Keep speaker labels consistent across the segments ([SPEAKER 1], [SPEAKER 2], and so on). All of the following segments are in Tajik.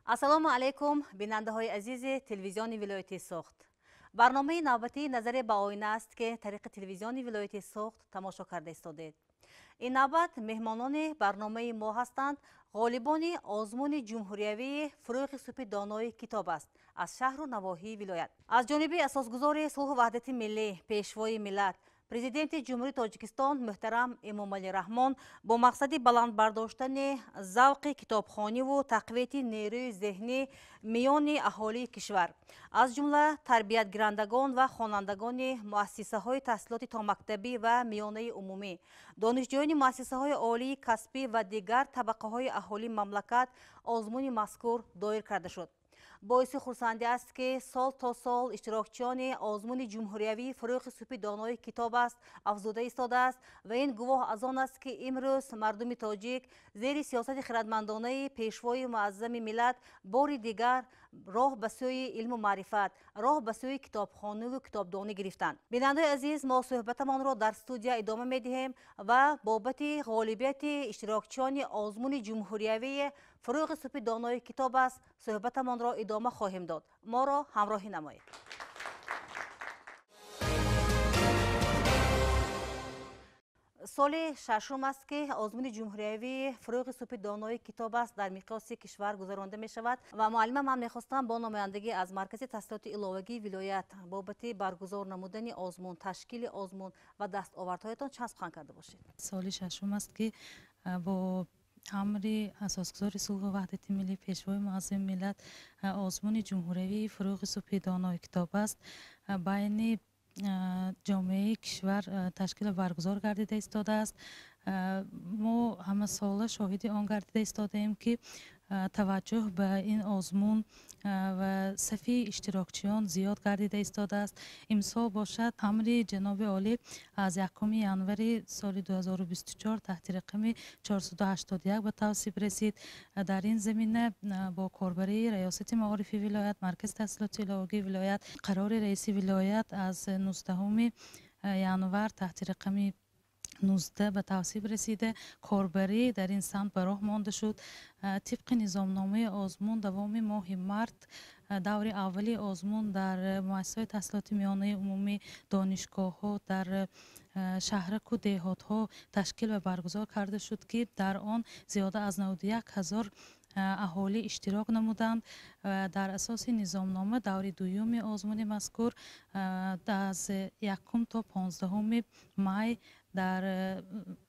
[SPEAKER 1] Ассалому алайкум, бинандаҳои азизи телевизиони вилояти Суғд. Барномаи навбатии «Назаре ба оина» аст, ки тариқи телевизиони вилояти Суғд тамошо карда истодед. Ин навбат меҳмонони барномаи мо ҳастанд ғолибони озмуни ҷумҳуриявии «Фурӯғи субҳи донои китоб аст» аз шаҳру навоҳии вилоят. Аз ҷониби асосгузори сулҳу ваҳдати миллӣ, пешвои миллат, Президенти Ҷумҳурии Тоҷикистон муҳтарам Эмомалӣ Раҳмон бо мақсади баланд бардоштани завқи китобхониву тақвияти нерӯи зеҳнӣ миёни аҳолии кишвар, аз ҷумла тарбиятгирандагон ва хонандагони муассисаҳои таҳсилоти томактабӣ ва миёнаи умумӣ, донишҷӯёни муассисаҳои олии касбӣ ва дигар табақаҳои аҳолии мамлакат озмуни мазкур доир карда шуд. Боиси хурсандӣ аст, ки сол то сол иштирокчиёни озмуни ҷумҳуриявии «Фурӯғи субҳи донои китоб аст» афзуда истодааст ва ин гувоҳ аз он аст, ки имрӯз мардуми тоҷик зери сиёсати хирадмандонаи пешвои муаззами миллат бори дигар роҳ ба сӯи илму маърифат, роҳ ба сӯи китобхониву китобдонӣ гирифтанд. Бинандаои азиз, мо суҳбатамонро дар студия идома медиҳем ва бобати ғолибияти иштирокчиёни озмуни ҷумҳуриявии «Фурӯғи субҳи донои китоб аст» суҳбатамонро идома хоҳем дод. Моро ҳамроҳӣ намоед. Соли шашум аст, ки озмуни ҷумҳуриявии «Фурӯғи субҳи донои китоб аст» дар миқёси кишвар гузаронда мешавад ва, муаллима, ман мехостам бо намояндагӣ аз маркази таҳсилоти иловагии вилоят бобати баргузор намудани озмун, ташкили озмун ва дастовардҳоятон чанд сухан карда бошед.
[SPEAKER 2] Соли шашум аст, ки бо амри асосгузори сулҳу ваҳдати миллӣ, пешвои муаззами миллат озмуни ҷумҳуриявии «Фурӯғи субҳи донои китоб аст» байни ҷомеаи кишвар ташкил баргузор гардида истодааст. Мо ҳамасола шоҳиди он гардида истодаем, ки таваҷҷӯҳ ба ин озмун ва сафи иштирокчиён зиёд гардида истодааст. Имсол бошад, амри ҷаноби олӣ аз 1 январи соли 2024 таҳти рақами 481 ба тавсиб расид. Дар ин замина бо корбарии Раёсати маорифи вилоят, Маркази таҳсилоти иловагии вилоят қарори раиси вилоят аз 19 январ таҳти рақами 19 ба тавсиб расида, корбарӣ дар ин самт ба роҳ монда шуд. Тибқи низомномаи озмун, давоми моҳи март даври аввали озмун дар муассисаҳои таҳсилоти миёнаи умумӣ, донишгоҳҳо, дар шаҳраку деҳотҳо ташкил ва баргузор карда шуд, ки дар он зиёда аз 91 ҳазор аҳолӣ иштирок намуданд. Дар асоси низомнома даври дуюми озмуни мазкур аз 1 то 15 май дар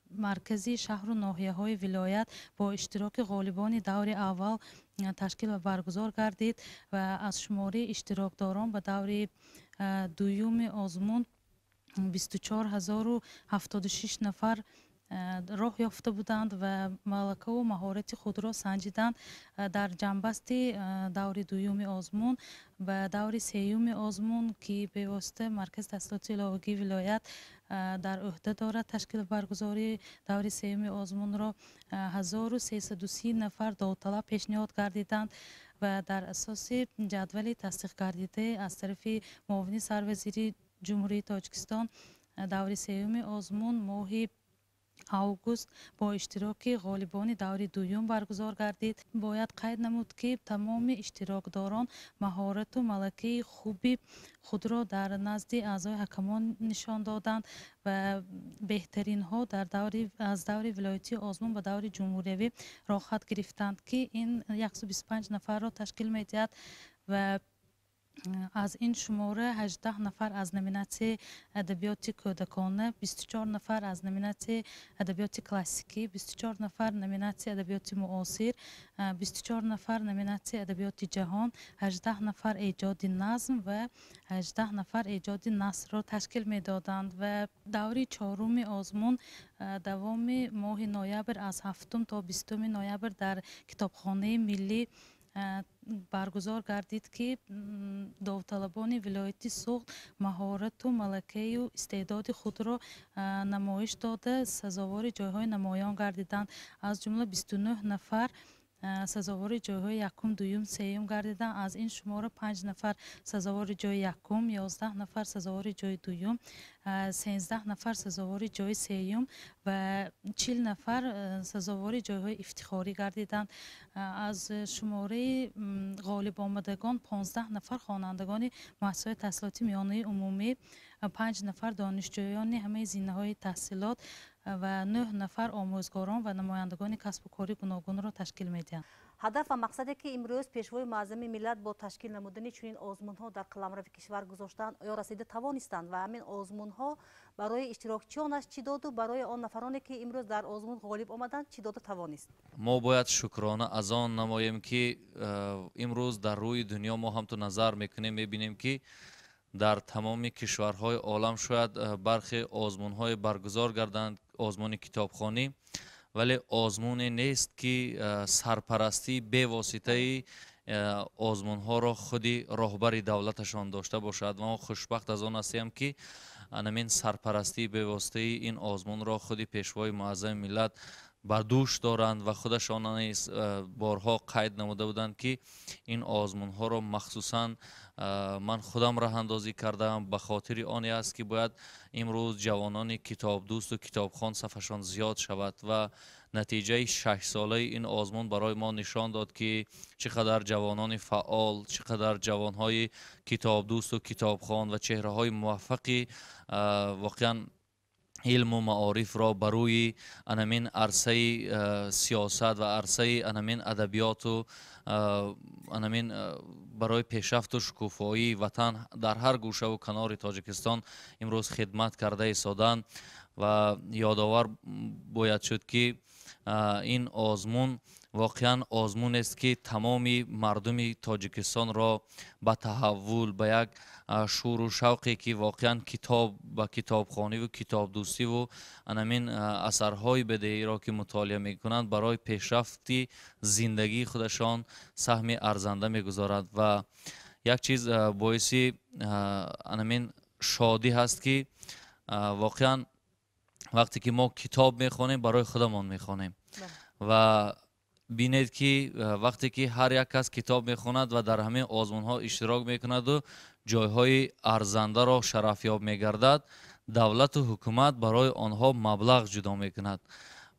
[SPEAKER 2] маркази шаҳру ноҳияҳои вилоят бо иштироки ғолибони даври аввал ташкил ва баргузор гардид ва аз шумораи иштирокдорон ба даври дуюми озмун 24 076 нафар роҳ ёфта буданд ва малакаву маҳорати худро санҷиданд. Дар ҷамъбасти даври дуюми озмун ба даври сеюми озмун, ки бевосита Маркази таҳсилоти иловагии вилоят дар ӯҳда дорад ташкил баргузории даври сеюми озмунро, 1330 нафар довталаб пешниҳод гардиданд ва дар асоси ҷадвали тасдиқгардидаи аз тарафи муовини сарвазири Ҷумҳурии Тоҷикистон даври сеюми озмун моҳи август бо иштироки ғолибони даври дуюм баргузор гардид. Бояд қайд намуд, ки тамоми иштирокдорон маҳорату малакаи хуби худро дар назди аъзои ҳакамон нишон доданд ва беҳтаринҳо аз даври вилоятии озмун ба даври ҷумҳуриявӣ роҳхат гирифтанд, ки ин 125 нафарро ташкил медиҳад ва аз ин шумора 18 нафар аз номинатсияи адабиёти кӯдакона, 24 нафар аз номинатсияи адабиёти классикӣ, 24 нафар номинатсияи адабиёти муосир, 24 нафар номинатсияи адабиёти ҷаҳон, 18 нафар эҷоди назм ва 18 нафар эҷоди насрро ташкил медоданд. Ва даври чоруми озмун давоми моҳи ноябр, аз 7 то 20 ноябр дар Китобхонаи миллӣ баргузор гардид, ки довталабони вилояти Суғд маҳорату малакаю истеъдоди худро намоиш дода, сазовори ҷойҳои намоён гардиданд. Аз ҷумла 29 нафар Сазовори ҷойҳои якум, дуюм, сеюм гардиданд. Аз ин шумора 5 нафар сазовори ҷои якум, 11 нафар сазовори ҷои дуюм, 13 нафар сазовори ҷои сеюм ва 40 нафар сазовори ҷойҳои ифтихорӣ гардиданд. Аз шумораи ғолибомадагон 15 нафар хонандагони муассисаҳои таҳсилоти миёнаи умумӣ, 5 нафар донишҷӯёни ҳамаи зинаҳои таҳсилот ва 9 нафар омӯзгорон ва намояндагони касбу кори гуногунро ташкил медиҳанд.
[SPEAKER 1] Ҳадаф ва мақсаде ки имрӯз Пешвои муаззами миллат бо ташкил намудани чунин озмунҳо дар қаламрави кишвар гузоштанд, оё расида тавонистанд ва ҳамин озмунҳо барои иштирокчиёнаш чӣ доду, барои он нафароне ки имрӯз дар озмун ғолиб омаданд чӣ дода тавонист?
[SPEAKER 3] Мо бояд шукрона аз он намоем, ки имрӯз дар рӯи дунё мо ҳам ту назар мекунем, мебинем, ки дар тамоми кишварҳои олам шояд бархе озмунҳое баргузор гарданд, озмуни китобхонӣ, вале озмуне нест, ки сарпарастии бевоситаи озмунҳоро худи роҳбари давлаташон дошта бошад. Ва мо хушбахт аз он ҳастем, ки анамин сарпарастии бевоситаи ин озмунро худи Пешвои муаззами миллат ба дӯш доранд ва худашон низ борҳо қайд намуда буданд, ки ин озмунҳоро махсусан ман худам роҳандозӣ кардаам, ба хотири оне аст, ки бояд имрӯз ҷавонони китобдӯсту китобхон сафашон зиёд шавад. Ва натиҷаи 6-солаи ин озмун барои мо нишон дод, ки чӣ қадар ҷавонони фаъол, чӣ қадар ҷавонҳои китобдӯсту китобхон ва чеҳраҳои муваффақи воқеан илму маорифро ба рӯи анамин арсаи сиёсат ва арсаи анамин адабиёту анамин барои пешрафту шукуфоии ватан дар ҳар гӯшаву канори Тоҷикистон имрӯз хидмат карда истоданд. Ва ёдовар бояд шуд, ки ин озмун воқеан озмунест, ки тамоми мардуми Тоҷикистонро ба таҳаввул, ба як шӯру шавқе, ки воқеан китоб ба китобхониву китобдӯстиву анамин асарҳои бадеиро ки мутолиа мекунанд, барои пешрафти зиндагии худашон саҳми арзанда мегузорад. Ва як чиз боиси анамин шодӣ ҳаст, ки воқеан вақте ки мо китоб мехонем, барои худамон мехонем. Ва бинед, ки вақте ки ҳар як кас китоб мехонад ва дар ҳамин озмунҳо иштирок мекунаду ҷойҳои арзандаро шарафёб мегардад, давлату ҳукумат барои онҳо маблағ ҷудо мекунад.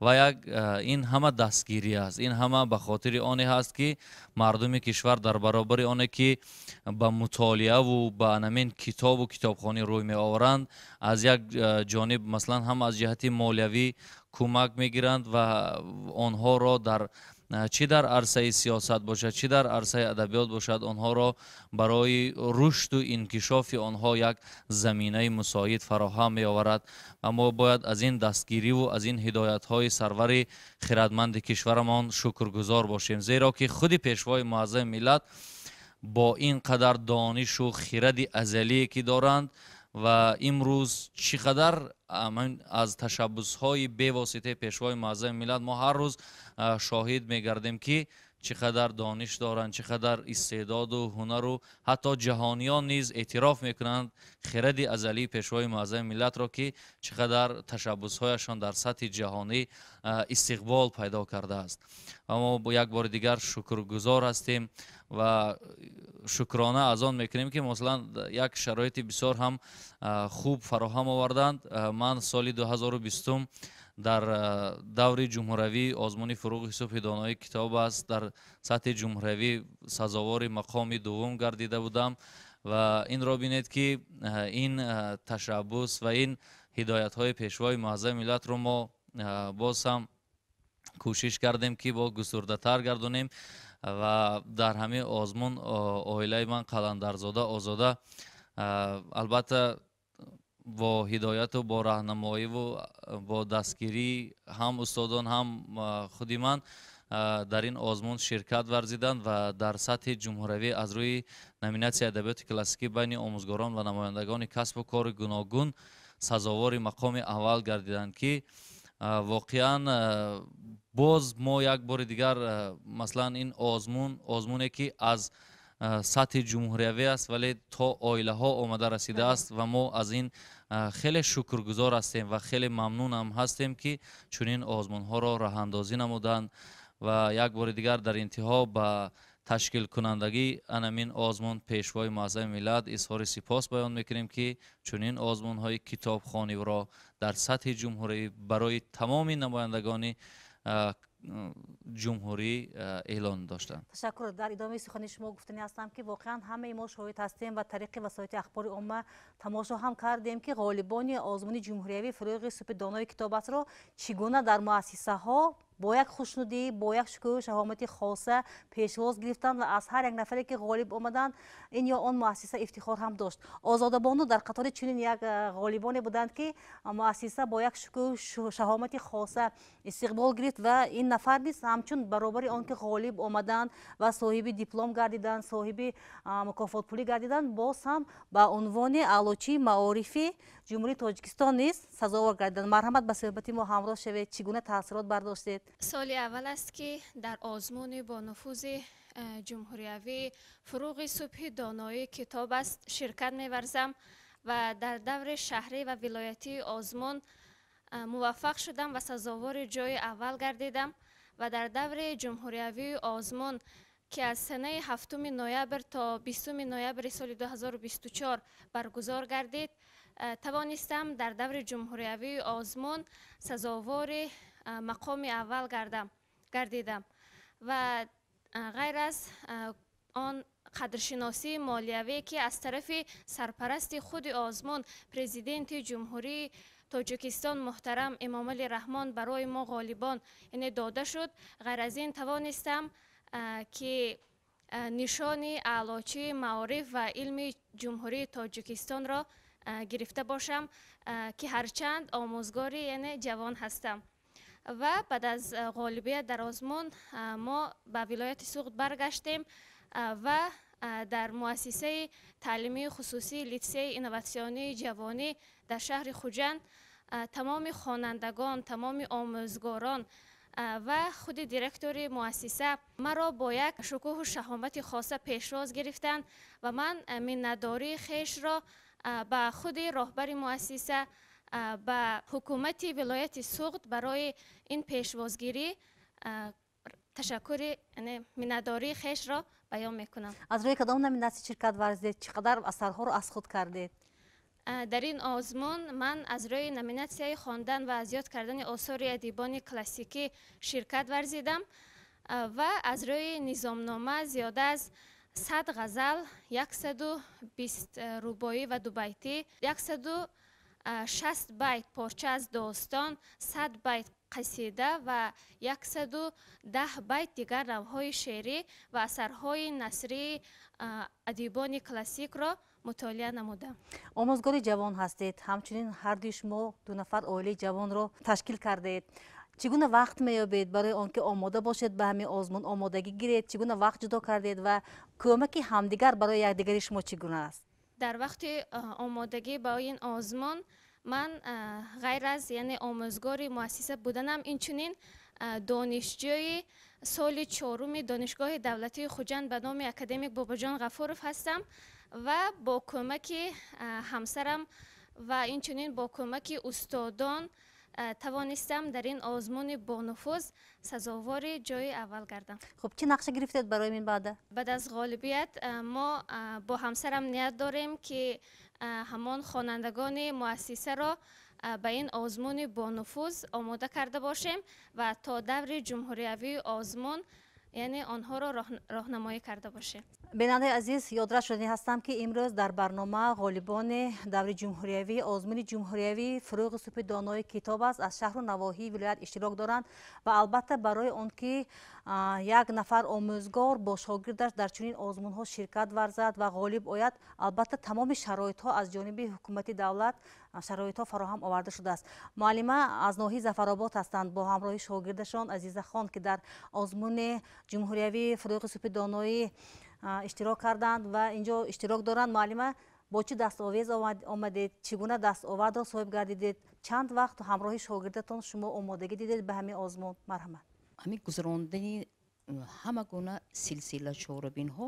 [SPEAKER 3] Ва як ин ҳама дастгирӣ аст, ин ҳама ба хотири оне ҳаст, ки мардуми кишвар дар баробари оне ки ба мутолиаву ба анамин китобу китобхонӣ рӯй меоваранд, аз як ҷониб масалан ҳам аз ҷиҳати молиявӣ кӯмак мегиранд ва онҳоро дар чӣ дар арсаи сиёсат бошад, чӣ дар арсаи адабиёт бошад, онҳоро барои рушду инкишофи онҳо як заминаи мусоид фароҳам меоварад. Ва мо бояд аз ин дастгириву аз ин ҳидоятҳои сарвари хирадманди кишварамон шукргузор бошем, зеро ки худи Пешвои муаззами миллат бо ин қадар донишу хиради азалие ки доранд ва имрӯз чӣ қадар аз ташаббусҳои бевоситаи Пешвои муаззами миллат мо ҳар рӯз шоҳид мегардем, ки чӣ қадар дониш доранд, чӣ қадар истеъдоду ҳунару ҳатто ҷаҳониён низ эътироф мекунанд хиради азалии Пешвои муаззами миллатро, ки чӣ қадар ташаббусҳояшон дар сатҳи ҷаҳонӣ истиқбол пайдо кардааст. Ва мо як бори дигар шукргузор ҳастем ва шукрона аз он мекунем, ки масалан як шароити бисёр ҳам хуб фароҳам оварданд. Ман соли 2020 дар даври ҷумҳуравӣ озмуни «Фуруғи субҳи донои китоб аст» дар сатҳи ҷумҳуравӣ сазовори мақоми дуввум гардида будам. Ва инро бинед, ки ин ташаббус ва ин ҳидоятҳои Пешвои муаззами миллатро мо боз ҳам кӯшиш кардем, ки бо густурдатар гардонем. Ва дар ҳамин озмун оилаи ман, Қаландарзода Озода, албатта бо ҳидояту бо раҳнамоиву бо дастгирии ҳам устодон, ҳам худи ман дар ин озмун ширкат варзиданд ва дар сатҳи ҷумҳуравӣ аз рӯи номинатсияи адабиёти классикӣ байни омӯзгорон ва намояндагони касбу кори гуногун сазовори мақоми аввал гардиданд, ки воқеан боз мо як бори дигар масалан ин озмун, озмуне ки аз сатҳи ҷумҳуриявӣ аст, вале то оилаҳо омада расидааст ва мо аз ин хеле шукргузор ҳастем ва хеле мамнунам ҳастем, ки чунин озмунҳоро роҳандозӣ намуданд. Ва як бори дигар дар интиҳо ба ташкилкунандагии анамин озмун Пешвои Муаззами миллат изҳори сипос баён мекунем, ки чунин озмунҳои китобхониро дар сатҳи ҷумҳурӣ барои тамоми намояндагони ҷумҳурӣ эълон доштанд.
[SPEAKER 1] Ташаккур. Дар идомаи сухани шумо гуфтанӣ ҳастам, ки воқеан ҳамаи мо шоҳид ҳастем ва тариқи васоити ахбори омма тамошо ҳам кардем, ки ғолибони озмуни ҷумҳуриявии «Фурӯғи субҳи донои китоб астро» чӣ гуна дар муассисаҳо бо як хушнудӣ, бо як шукӯҳу шаҳомати хоса пешвоз гирифтанд ва аз ҳар як нафаре, ки ғолиб омаданд, ин ё он муассиса ифтихор ҳам дошт. Озодабону дар қатори чунин як ғолибоне буданд, ки муассиса бо як шукӯҳу шаҳомати хоса истиқбол гирифт ва ин нафар низ ҳамчун баробари он ки ғолиб омаданд ва соҳиби диплом гардиданд, соҳиби мукофотпулӣ гардиданд, боз ҳам ба унвони Аълочии маорифи Ҷумҳурии Тоҷикистон низ сазовор гардиданд. Марҳамат, ба суҳбати мо ҳамроҳ шавед. Чӣ гуна таассурот бардоштед?
[SPEAKER 4] Соли аввал аст, ки дар озмуни бонуфузи ҷумҳуриявӣ «Фурӯғи субҳи доноии китоб аст» ширкат меварзам ва дар даври шаҳрӣ ва вилоятии озмун муваффақ шудам ва сазовори ҷои аввал гардидам ва дар даври ҷумҳуриявии озмун, ки аз санаи 7 ноябр то 20 ноябри соли 2024 баргузор гардид, тавонистам дар даври ҷумҳуриявии озмун сазовори мақоми аввал гардидам ва ғайр аз он қадршиносии молиявӣ, ки аз тарафи сарпарасти худи озмун, Президенти Ҷумҳурии Тоҷикистон муҳтарам Эмомалӣ Раҳмон барои мо ғолибон яъне дода шуд, ғайр аз ин тавонистам, ки нишони Аълочии маориф ва илми Ҷумҳурии Тоҷикистонро гирифта бошам, ки ҳарчанд омӯзгори яъне ҷавон ҳастам. Ва баъд аз ғолибият дар озмун мо ба вилояти Суғд баргаштем ва дар муассисаи таълимии хусусии Литсеи инноватсионии ҷавонӣ дар шаҳри Хуҷанд тамоми хонандагон, тамоми омӯзгорон ва худи директори муассиса маро бо як шукӯҳу шаҳомати хоса пешвоз гирифтанд ва ман миннатдории хешро ба худи роҳбари муассиса, ба ҳукумати вилояти Суғд барои ин пешвозгирӣ ташаккури, миннатдории хешро баён мекунам.
[SPEAKER 1] Аз рӯи кадом номинатсия ширкат варзидед? Чӣ қадар асарҳоро аз худ кардед?
[SPEAKER 4] Дар ин озмун ман аз рӯи номинатсияи хондан ва аз ёд кардани осори адибони классикӣ ширкат варзидам ва аз рӯи низомнома зиёда аз 100 ғазал, 120 рубоӣ ва дубайтӣ, 160 байт порча аз достон, 100 байт қасида ва 110 байт дигар навъҳои шеърӣ ва асарҳои насрии адибони классикро мутолиа намудам.
[SPEAKER 1] Омӯзгори ҷавон ҳастед, ҳамчунин ҳардуи шумо ду нафар оилаи ҷавонро ташкил кардаед. Чӣ гуна вақт меёбед барои он ки омода бошед, ба ҳамин озмун омодагӣ гиред? Чӣ гуна вақт ҷудо кардед ва кӯмаки ҳамдигар барои якдигари шумо чӣ гуна аст?
[SPEAKER 4] Дар вақти омодагӣ ба ин озмун ман ғайр аз яъне омӯзгори муассиса буданам, инчунин донишҷӯи соли чоруми Донишгоҳи давлатии Хуҷанд ба номи академик Бобоҷон Ғафуров ҳастам ва бо кӯмаки ҳамсарам ва инчунин бо кӯмаки устодон тавонистам дар ин озмуни бонуфуз сазовори ҷои аввал гардам.
[SPEAKER 1] Хуб, чӣ нақша гирифтед барои минбаъда?
[SPEAKER 4] Баъд аз ғолибият мо бо ҳамсарам ният дорем, ки ҳамон хонандагони муассисаро ба ин озмуни бонуфуз омода карда бошем ва то даври ҷумҳуриявии озмун яъне онҳоро роҳнамоӣ карда бошем.
[SPEAKER 1] Бинандаи азиз, ёдрас шуданӣ ҳастам, ки имрӯз дар барнома ғолибони даври ҷумҳуриявӣ озмуни ҷумҳуриявии «Фурӯғи субҳи донои китоб аст» аз шаҳру навоҳии вилоят иштирок доранд ва албатта барои он ки як нафар омӯзгор бо шогирдаш дар чунин озмунҳо ширкат варзад ва ғолиб ояд, албатта тамоми шароитҳо аз ҷониби ҳукумати давлат шароитҳо фароҳам оварда шудааст. Муаллима аз ноҳияи Зафаробод ҳастанд, бо ҳамроҳи шогирдашон Азизахон, ки дар озмуни ҷумҳуриявии «Фурӯғи субҳи доноӣ» иштирок карданд ва инҷо иштирок доранд. Муаллима, бо чӣ дастовез омадед? Чӣ гуна дастовардро соҳиб гардидед? Чанд вақт ҳамроҳи шогирдатон шумо омодагӣ дидед ба ҳамин озмун? Марҳамат.
[SPEAKER 5] Ҳамин гузарондани ҳама гуна силсила чорабинҳо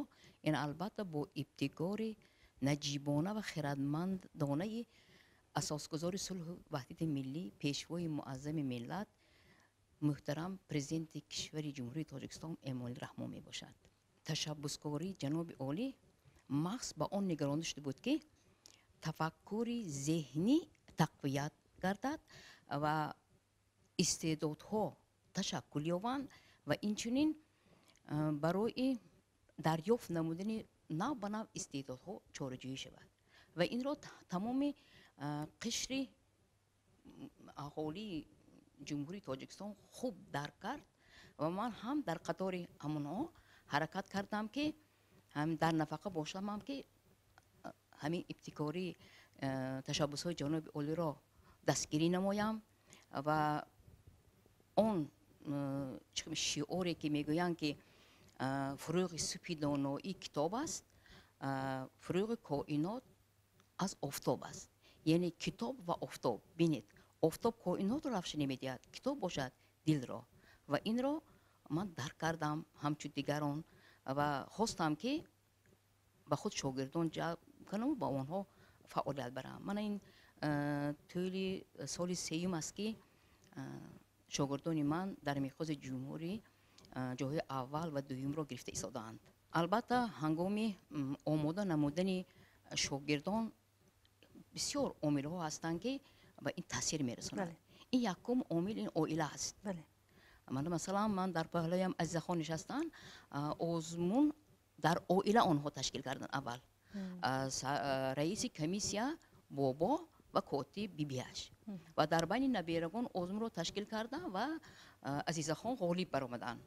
[SPEAKER 5] ин албатта бо ибтикори наҷибона ва хирадмандонаи асосгузори сулҳу ваҳдати миллӣ, Пешвои Муаззами миллат, муҳтарам президенти кишвари Ҷумҳурии Тоҷикистон Эмомалӣ Раҳмон мебошад. Ташаббускории ҷаноби олӣ махз ба он нигаронда шуда буд, ки тафаккури зеҳнӣ тақвият гардад ва истеъдодҳо ташаккул ёбанд ва инчунин барои дарёфт намудани нав ба нав истеъдодҳо чораҷӯӣ шавад. Ва инро тамоми қишри аҳолии Ҷумҳурии Тоҷикистон хуб дарк кард ва ман ҳам дар қатори ҳамонҳо ҳаракат кардам, ки дар нафақа бошамам, ки ҳамин ибтикории ташаббусҳои ҷаноби олиро дастгирӣ намоям ва он шиоре, ки мегӯянд, ки фурӯғи субҳи доноӣ китоб аст, фурӯғи коинот аз офтоб аст. Яъне китоб ва офтоб. Бинед, офтоб коинотро равшанӣ медиҳад, китоб бошад дилро. Ва инро ман дарк кардам ҳамчун дигарон ва хостам, ки ба худ шогирдон ҷалб кунаму ба онҳо фаъолият барам. Мана ин тӯли соли сеюм аст, ки шогирдони ман дар миқёси ҷумҳурӣ ҷойҳои аввал ва дуюмро гирифта истодаанд. Албатта, ҳангоми омода намудани шогирдон бисёр омилҳо ҳастанд, ки ба ин таъсир мерасонанд. Ин якум омил ин оила аст. Масалан, ман дар паҳлӯям Азизахон нишастанд, озмун дар оила онҳо ташкил карданд аввал. Раиси комиссия бобо ва котиб бибиаш. Ва дар байни наберагон озмунро ташкил карданд ва Азизахон ғолиб баромаданд.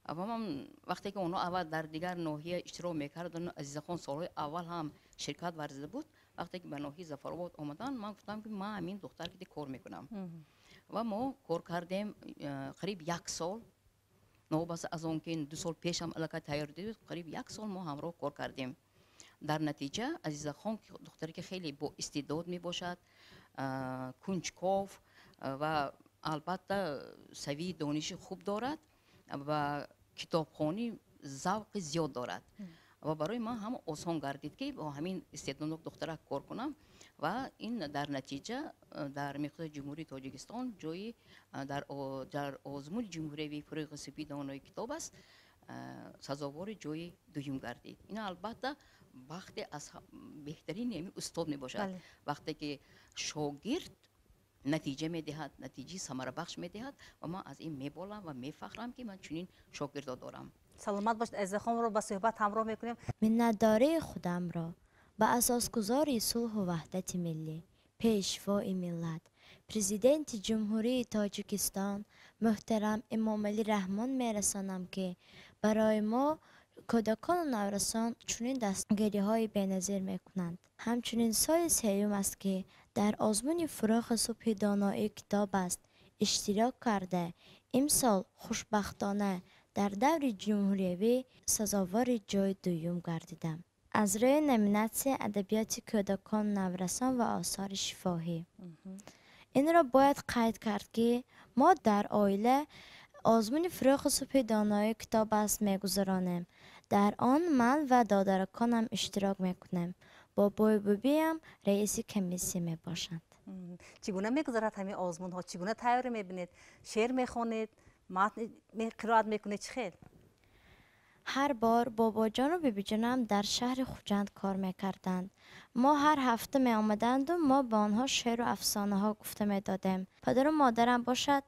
[SPEAKER 5] Ва ман вақте ки онҳо аввал дар дигар ноҳия иштирок мекарданд, Азизахон солҳои аввал ҳам ширкат варзида буд, вақте ки ба ноҳияи Зафаробод омаданд, ман гуфтам, ки ман ҳамин духтар киди кор мекунам. Ва мо кор кардем қариб як сол. Новобаста аз он ки 2 сол пеш ҳам аллакай тайёр дид, қариб як сол мо ҳамроҳ кор кардем. Дар натиҷа Азизахон, духтаре ки хеле боистеъдод мебошад, кунҷков ва албатта савии дониши хуб дорад ва китобхонӣ завқи зиёд дорад. Ва барои ман ҳам осон гардид, ки бо ҳамин истеъдоднок духтарак кор кунам ва ин дар натиҷа дар миқёси Ҷумҳурии Тоҷикистон ҷои дар озмуни ҷумҳуриявии фурӯғи субҳи донои китоб аст, сазовори ҷои дуюм гардид. Ин албатта вақте аз беҳтарин ҳамин устод мебошад. Вақте ки шогирд натиҷа медиҳад, натиҷаи самарабахш медиҳад ва ман аз ин меболам ва мефахрам, ки ман чунин шогирдо дорам.
[SPEAKER 1] Саломат бошед, Азизахонро ба суҳбат ҳамроҳ мекунем.
[SPEAKER 6] Миннатдории худамро ба асосгузори сулҳу ваҳдати миллӣ, пешвои миллат, президенти Ҷумҳурии Тоҷикистон муҳтарам Эмомалӣ Раҳмон мерасонам, ки барои мо кӯдакону наврасон чунин дастгириҳои беназир мекунанд. Ҳамчунин соли сеюм аст, ки дар озмуни фурӯғи субҳи доноӣ китоб аст иштирок карда, имсол хушбахтона дар даври ҷумҳуриявӣ сазовори ҷои дуюм гардидам. Аз рӯи номинатсия адабиёти кӯдакон, наврасон ва осори шифоҳӣ. Инро бояд қайд кард, ки мо дар оила озмуни фурӯғи субҳи доноӣ китоб аст мегузаронем. Дар он ман ва додараконам иштирок мекунем. Бобою бубиям раиси комиссия мебошанд.
[SPEAKER 1] Чӣ гуна мегузарад ҳамин озмунҳо? Чӣ гуна тайёрӣ мебинед? Шеър мехонед, матн қироат мекунед, чӣ хел?
[SPEAKER 6] Ҳар бор бобоҷону бибиҷонам дар шаҳри Хуҷанд кор мекарданд. Мо ҳар ҳафта меомаданду мо ба онҳо шеъру афсонаҳо гуфта медодем. Падару модарам бошад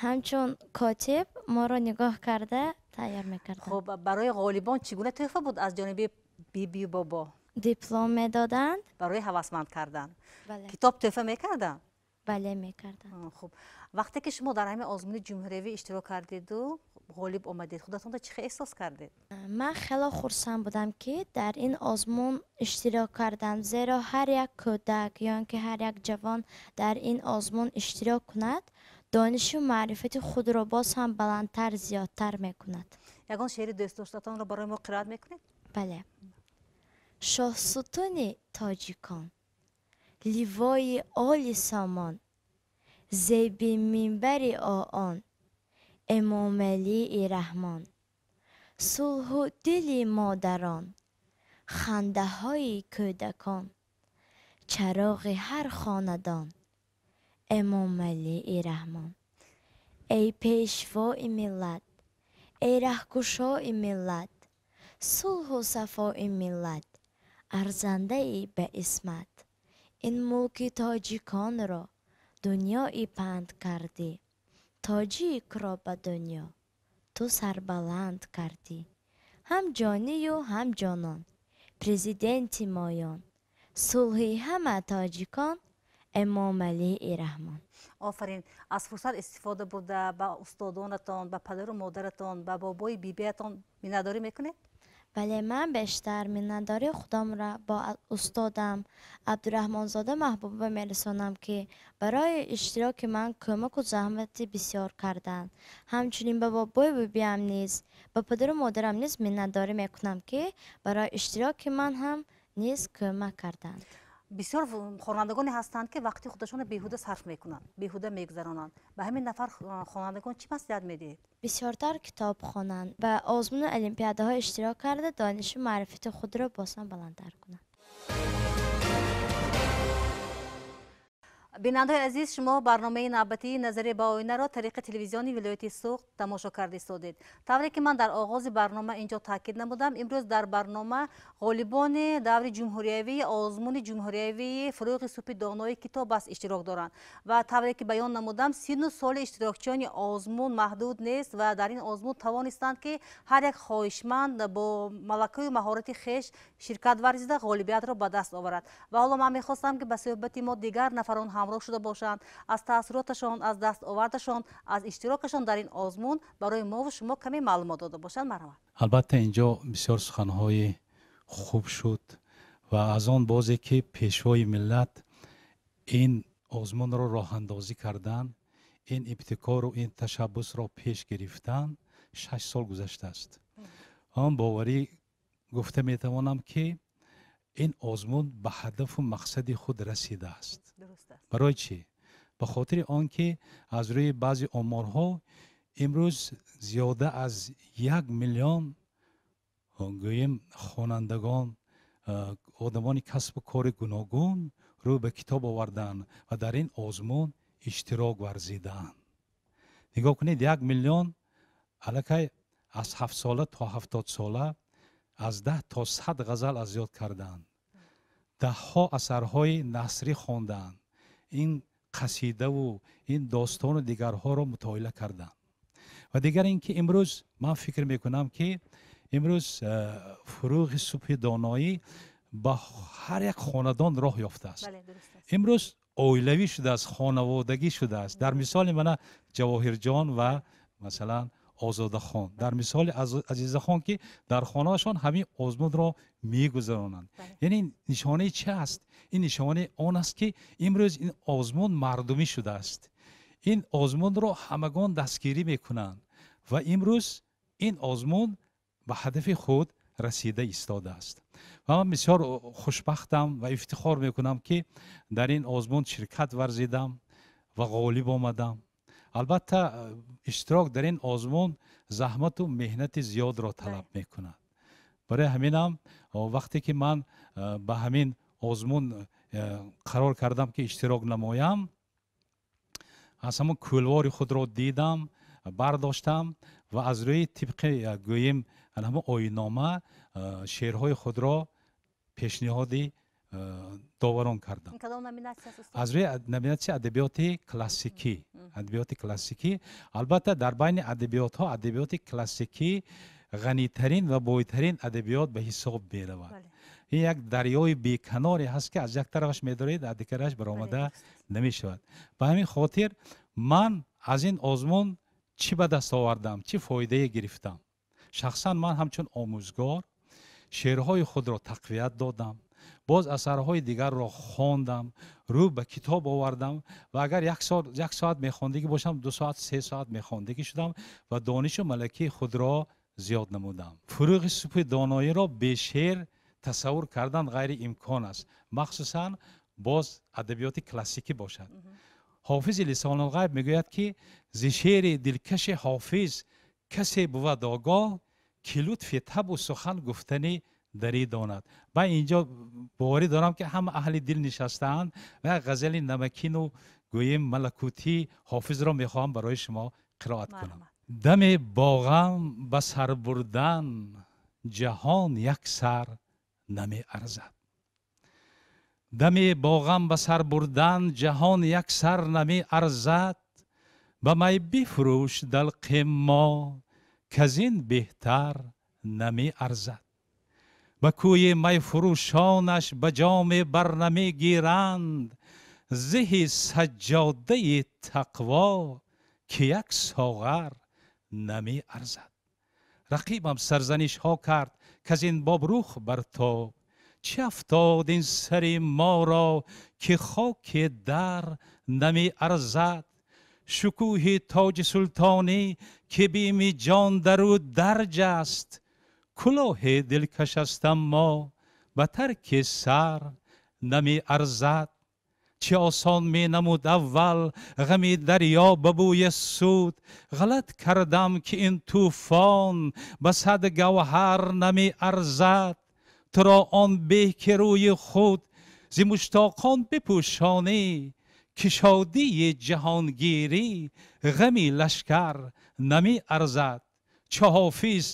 [SPEAKER 6] ҳамчун котиб моро нигоҳ карда тайёр мекарданд.
[SPEAKER 1] Хуб, барои ғолибон чӣ гуна тӯҳфа буд аз ҷониби бибию бобо?
[SPEAKER 6] Диплом медоданд.
[SPEAKER 1] Барои ҳавасманд кардан.
[SPEAKER 6] Бале.
[SPEAKER 1] Китоб тӯҳфа мекарданд?
[SPEAKER 6] Бале, мекарданд.
[SPEAKER 1] Хуб, вақте ки шумо дар ҳамин озмуни ҷумҳуриявӣ иштирок кардеду ғолиб омадед, худатонро чӣ хел эҳсос кардед?
[SPEAKER 6] Ман хело хурсанд будам, ки дар ин озмун иштирок кардам, зеро ҳар як кӯдак ё ин ки ҳар як ҷавон дар ин озмун иштирок кунад, донишу маърифати худро боз ҳам баландтар, зиёдтар мекунад.
[SPEAKER 1] Ягон шеъри дӯстдоштатонро барои мо қироат мекунед?
[SPEAKER 6] Бале. Шоҳсутуни тоҷикон, ливои оли сомон, зеби минбари оон, Эмомалии Раҳмон, сулҳу дили модарон, хандаҳои кӯдакон, чароғи ҳар хонадон, Эмомалии Раҳмон. Эй пешвои миллат, эй раҳкушои миллат, сулҳу сафои миллат, арзандаи ба исмат. Ин мулки тоҷиконро дунёи панд кардӣ, тоҷикро ба дунё ту сарбаланд кардӣ. Ҳам ҷонию ҳам ҷонон, президенти моён, сулҳи ҳама тоҷикон, Эмомалии Раҳмон.
[SPEAKER 1] Офарин. Аз фурсат истифода бурда ба устодонатон, ба падару модаратон, ба бобои бибиятон миннатдорӣ мекунед?
[SPEAKER 6] Бале, ман бештар миннатдории худамро бо устодам Абдураҳмонзода Маҳбуба мерасонам, ки барои иштироки ман кӯмаку заҳмати бисёр карданд. Ҳамчунин ба бобои бибиям низ, ба падару модарам низ миннатдорӣ мекунам, ки барои иштироки ман ҳам низ кӯмак карданд.
[SPEAKER 1] Бисёр хонандагоне ҳастанд, ки вақти худашонро беҳуда сарф мекунанд, беҳуда мегузаронанд. Ба ҳамин нафар хонандагон чӣ маслиҳат медиҳед?
[SPEAKER 6] Бисёртар китоб хонанд, ба озмуну олимпиадаҳо иштирок карда, донишу маърифати худро боз ҳам баландтар кунанд.
[SPEAKER 1] Бинандаҳои азиз, шумо барномаи навбатии Назаре ба оинаро тариқи телевизиони вилояти Суғд тамошо карда истодед. Тавре ки ман дар оғози барнома инҷо таъкид намудам, имрӯз дар барнома ғолибони даври ҷумҳуриявии озмуни ҷумҳуриявии Фурӯғи субҳи донои китоб аст иштирок доранд. Ва тавре ки баён намудам, синну соли иштирокчиёни озмун маҳдуд нест ва дар ин озмун тавонистанд, ки ҳар як хоҳишманд бо малакаю маҳорати хеш ширкат варзида ғолибиятро ба даст оварад. Ва ҳоло ман мехостам, ки ба суҳбати мо дигар нафарон ҳамроҳ шуда бошанд, аз таассуроташон, аз дастовардашон, аз иштирокашон дар ин озмун барои мову шумо каме маълумот дода бошанд. Марҳамат.
[SPEAKER 7] Албатта, инҷо бисёр суханҳои хуб шуд ва аз он бозе ки пешвои миллат ин озмунро роҳандозӣ карданд, ин ибтикору ин ташаббусро пеш гирифтан, 6 сол гузаштааст. Он боварӣ гуфта метавонам, ки ин озмун ба ҳадафу мақсади худ расидааст. Барои чӣ? Ба хотири он ки аз рӯи баъзе оморҳо имрӯз зиёда аз 1 миллион гӯем хонандагон, одамони касбу кори гуногун рӯ ба китоб оварданд ва дар ин озмун иштирок варзидаанд. Нигоҳ кунед, 1 миллион аллакай аз 7 сола то 70 сола аз 10 то 100 ғазал аз ёд карданд, даҳҳо асарҳои насрӣ хондаанд, ин қасидаву ин достону дигарҳоро мутоила карданд. Ва дигар ин ки имрӯз ман фикр мекунам, ки имрӯз Фурӯғи субҳи доноӣ ба ҳар як хонадон роҳ ёфтааст. Имрӯз оилавӣ шудааст, хонаводагӣ шудааст. Дар мисоли мана Ҷавоҳирҷон ва масалан Озодахон, дар мисоли Азизахон, ки дар хонаашон ҳамин озмунро мегузаронанд. Яъне нишонаи чи аст? Ин нишонаи он аст, ки имрӯз ин озмун мардумӣ шудааст, ин озмунро ҳамагон дастгирӣ мекунанд ва имрӯз ин озмун ба ҳадафи худ расида истодааст. Ва ман бисёр хушбахтам ва ифтихор мекунам, ки дар ин озмун ширкат варзидам ва ғолиб омадам. Албатта, иштирок дар ин озмун заҳмату меҳнати зиёдро талаб мекунад. Барои ҳаминам вақте ки ман ба ҳамин озмун қарор кардам, ки иштирок намоям, аз ҳамон кӯлвори худро дидам, бардоштам ва аз рӯи тибқи гӯем ҳамон оинома шеърҳои худро пешниҳоди доварон кардам. Аз рӯи номинатсияи адабиёти классикӣ. Адабиёти классикӣ, албатта, дар байни адабиётҳо адабиёти классикӣ ғанитарин ва бойтарин адабиёт ба ҳисоб меравад. Ин як дарёи беканоре ҳаст, ки аз як тарафаш медоред, аз дигараш баромада намешавад. Ба ҳамин хотир ман аз ин озмун чӣ ба даст овардам, чӣ фоидае гирифтам? Шахсан ман ҳамчун омӯзгор шеърҳои худро тақвият додам, боз асарҳои дигарро хондам, рӯ ба китоб овардам ва агар як соат мехондагӣ бошам, 2 соат, 3 соат мехондагӣ шудам ва донишу малакаи худро зиёд намудам. Фурӯғи субҳи доноиро бе шеър тасаввур кардан ғайриимкон аст, махсусан боз адабиёти классикӣ бошад. Ҳофизи лисонулғайб мегӯяд, ки зи шеъри дилкаши ҳофиз касе бувад огоҳ, ки лутфи табу сухан гуфтани дарӣ донад. Ман инҷо боварӣ дорам, ки ҳама аҳли дил нишастаанд ва як ғазали намакину гӯем малакутӣ ҳофизро мехоҳам барои шумо Қироат кунам. Даме бо ғам ба сар бурдан ҷаҳон як сар намеарзад. Даме бо ғам ба сар бурдан ҷаҳон як сар намеарзад. Ба май бифурӯш далқи мо, каз ин беҳтар намеарзад. Ба кӯи майфурӯшонаш ба ҷоме бар намегиранд, зиҳи саҷҷодаи тақво ки як соғар намеарзад. Рақибам сарзанишҳо кард, каз ин боб рух бартоб, чӣ афтод ин сари моро, ки хоки дар намеарзад. Шукӯҳи тоҷи султонӣ, ки бими ҷон дар ӯ дарҷ аст, кулоҳи дилкаш аст, аммо ба тарки сар намеарзад. Чӣ осон менамуд аввал ғами дарё ба бӯи суд, ғалат кардам, ки ин тӯфон ба сад гавҳар намеарзад. Туро он беҳ, ки рӯи худ зи муштоқон бипӯшонӣ, ки шодии ҷаҳонгирӣ ғами лашкар намеарзад. Чо ҳофиз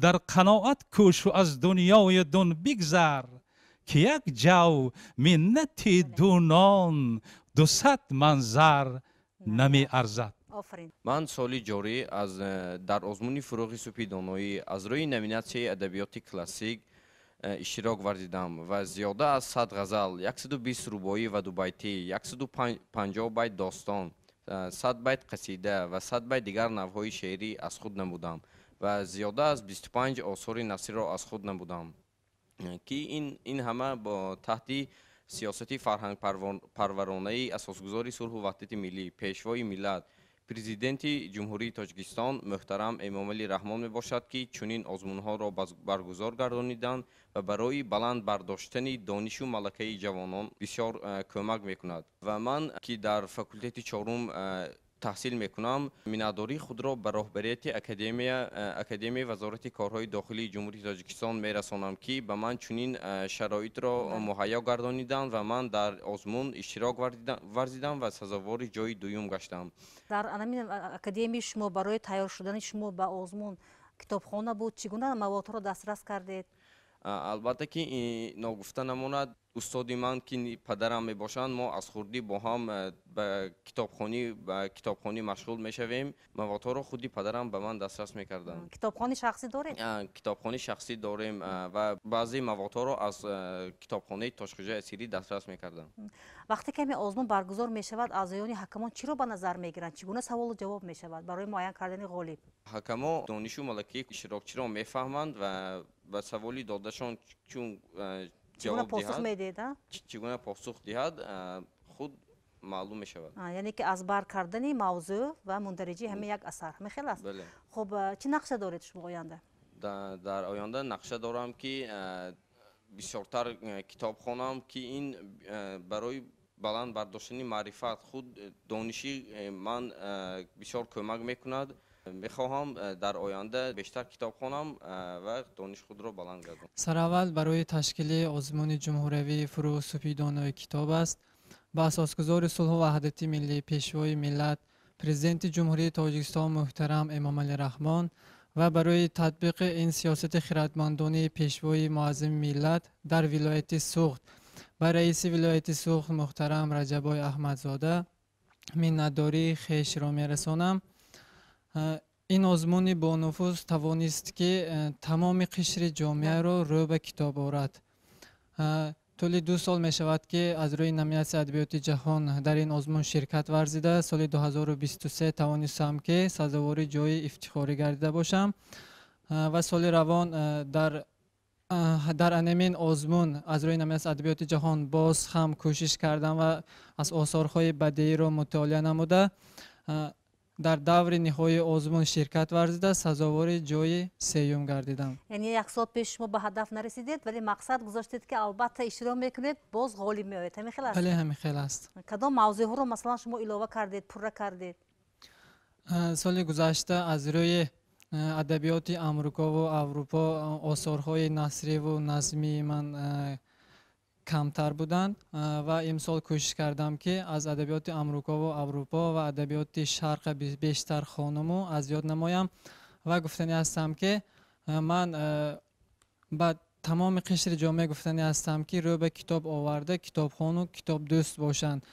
[SPEAKER 7] дар қаноат кӯшу аз дунёи дун бигзар, ки як ҷав миннати дунон дусад манзар намеарзад.
[SPEAKER 8] Ман соли ҷорӣ аз дар озмуни «Фурӯғи субҳи доноӣ» аз рӯи номинатсияи адабиёти классик иштирок варзидам ва зиёда аз 100 ғазал, 120 рубоӣ ва дубайтӣ, 150 байт достон, 100 байт қасида ва 100 байт дигар навъҳои шеърӣ аз худ намудам ва зиёда аз 25 осори насриро аз худ намудам, ки ин ҳама бо таҳти сиёсати фарҳангпарваронаи асосгузори сулҳу ваҳдати миллӣ, пешвои миллат, Президенти Ҷумҳурии Тоҷикистон муҳтарам Эмомалӣ Раҳмон мебошад, ки чунин озмунҳоро баргузор гардониданд ва барои баланд бардоштани донишу малакаи ҷавонон бисёр кӯмак мекунад. Ва ман, ки дар факултети чорум таҳсил мекунам, миннатдории худро ба роҳбарияти Академияи Вазорати корҳои дохилии Ҷумҳурии Тоҷикистон мерасонам, ки ба ман чунин шароитро муҳайё гардониданд ва ман дар озмун иштирок варзидам ва сазовори ҷои дуюм гаштам.
[SPEAKER 1] Дар анамин академияи шумо барои тайёр шудани шумо ба озмун китобхона буд? Чӣ гуна маводҳоро дастрас кардед?
[SPEAKER 8] Албатта, ки ногуфта намонад, устоди ман, ки падарам мебошанд, мо аз хурдӣ бо ҳам ба китобхонӣ машғул мешавем. Маводҳоро худи падарам ба ман дастрас мекарданд.
[SPEAKER 1] Китобхони шахсӣ доред?
[SPEAKER 8] Китобхони шахсӣ дорем ва баъзе маводҳоро аз китобхонаи Тошхоҷаи Асирӣ дастрас мекардам.
[SPEAKER 1] Вақте ки ҳамин озмун баргузор мешавад, аъзоёни ҳакамон чиро ба назар мегиранд? Чӣ гуна саволу ҷавоб мешавад барои муайян кардани ғолиб?
[SPEAKER 8] Ҳакамо донишу малакаи иштирокчиро мефаҳманд ва ба саволи додашон чун
[SPEAKER 1] ҷавоб посух медиҳед?
[SPEAKER 8] Чӣ гуна посух диҳад, худ маълум мешавад.
[SPEAKER 1] Яъне ки аз бар кардани мавзӯъ ва мундариҷаи ҳамин як асар, ҳамин хел аст? Хуб, чӣ нақша доред шумо оянда?
[SPEAKER 8] Дар оянда нақша дорам, ки бисёртар китоб хонам, ки ин барои баланд бардоштани маърифат худ, дониши ман бисёр кӯмак мекунад. Мехоҳам дар оянда бештар китоб хонам ва дониши худро баланд гардонам.
[SPEAKER 9] Сараввал барои ташкили озмуни ҷумҳуриявии «Фурӯғи субҳи донои китоб аст» ба асосгузори сулҳу ваҳдати миллӣ, пешвои миллат, Президенти Ҷумҳурии Тоҷикистон муҳтарам Эмомалӣ Раҳмон ва барои татбиқи ин сиёсати хиратмандонаи пешвои муаззами миллат дар вилояти Суғд ба раиси вилояти Суғд муҳтарам Раҷаббой Аҳмадзода миннатдории хешро мерасонам. Ин озмуни бонуфуз тавонист, ки тамоми қишри ҷомеаро рӯ ба китоб орад. Тӯли 2 сол мешавад, ки аз рӯи номинатсияи адабиёти ҷаҳон дар ин озмун ширкат варзида, соли 2023 тавонистам, ки сазовори ҷои ифтихорӣ гардида бошам ва соли равон дар анамин озмун аз рӯи номинатсияи адабиёти ҷаҳон боз ҳам кӯшиш кардам ва аз осорҳои бадеиро мутолиа намуда, дар даври ниҳоии озмун ширкат варзида, сазовори ҷои сеюм гардидам.
[SPEAKER 1] Яъне як сол пеш шумо ба ҳадаф нарасидед, вале мақсад гузоштед, ки албатта иштирок мекунед, боз ғолиб меоед, ҳамин хел аст?
[SPEAKER 9] Бале, ҳамин хел аст.
[SPEAKER 1] Кадом мавзӯъҳоро, масалан, шумо илова кардед, пурра кардед?
[SPEAKER 9] Соли гузашта аз рӯи адабиёти Амрикову Аврупо осорҳои насриву назмии ман камтар буданд ва имсол кӯшиш кардам, ки аз адабиёти Амрико ва Аврупо ва адабиёти Шарқ бештар хонуму аз ёд намоям. Ва гуфтанӣ ҳастам, ки ман ба тамоми қишри ҷомеа гуфтанӣ ҳастам, ки рӯ ба китоб оварда, китобхону китобдӯст бошанд,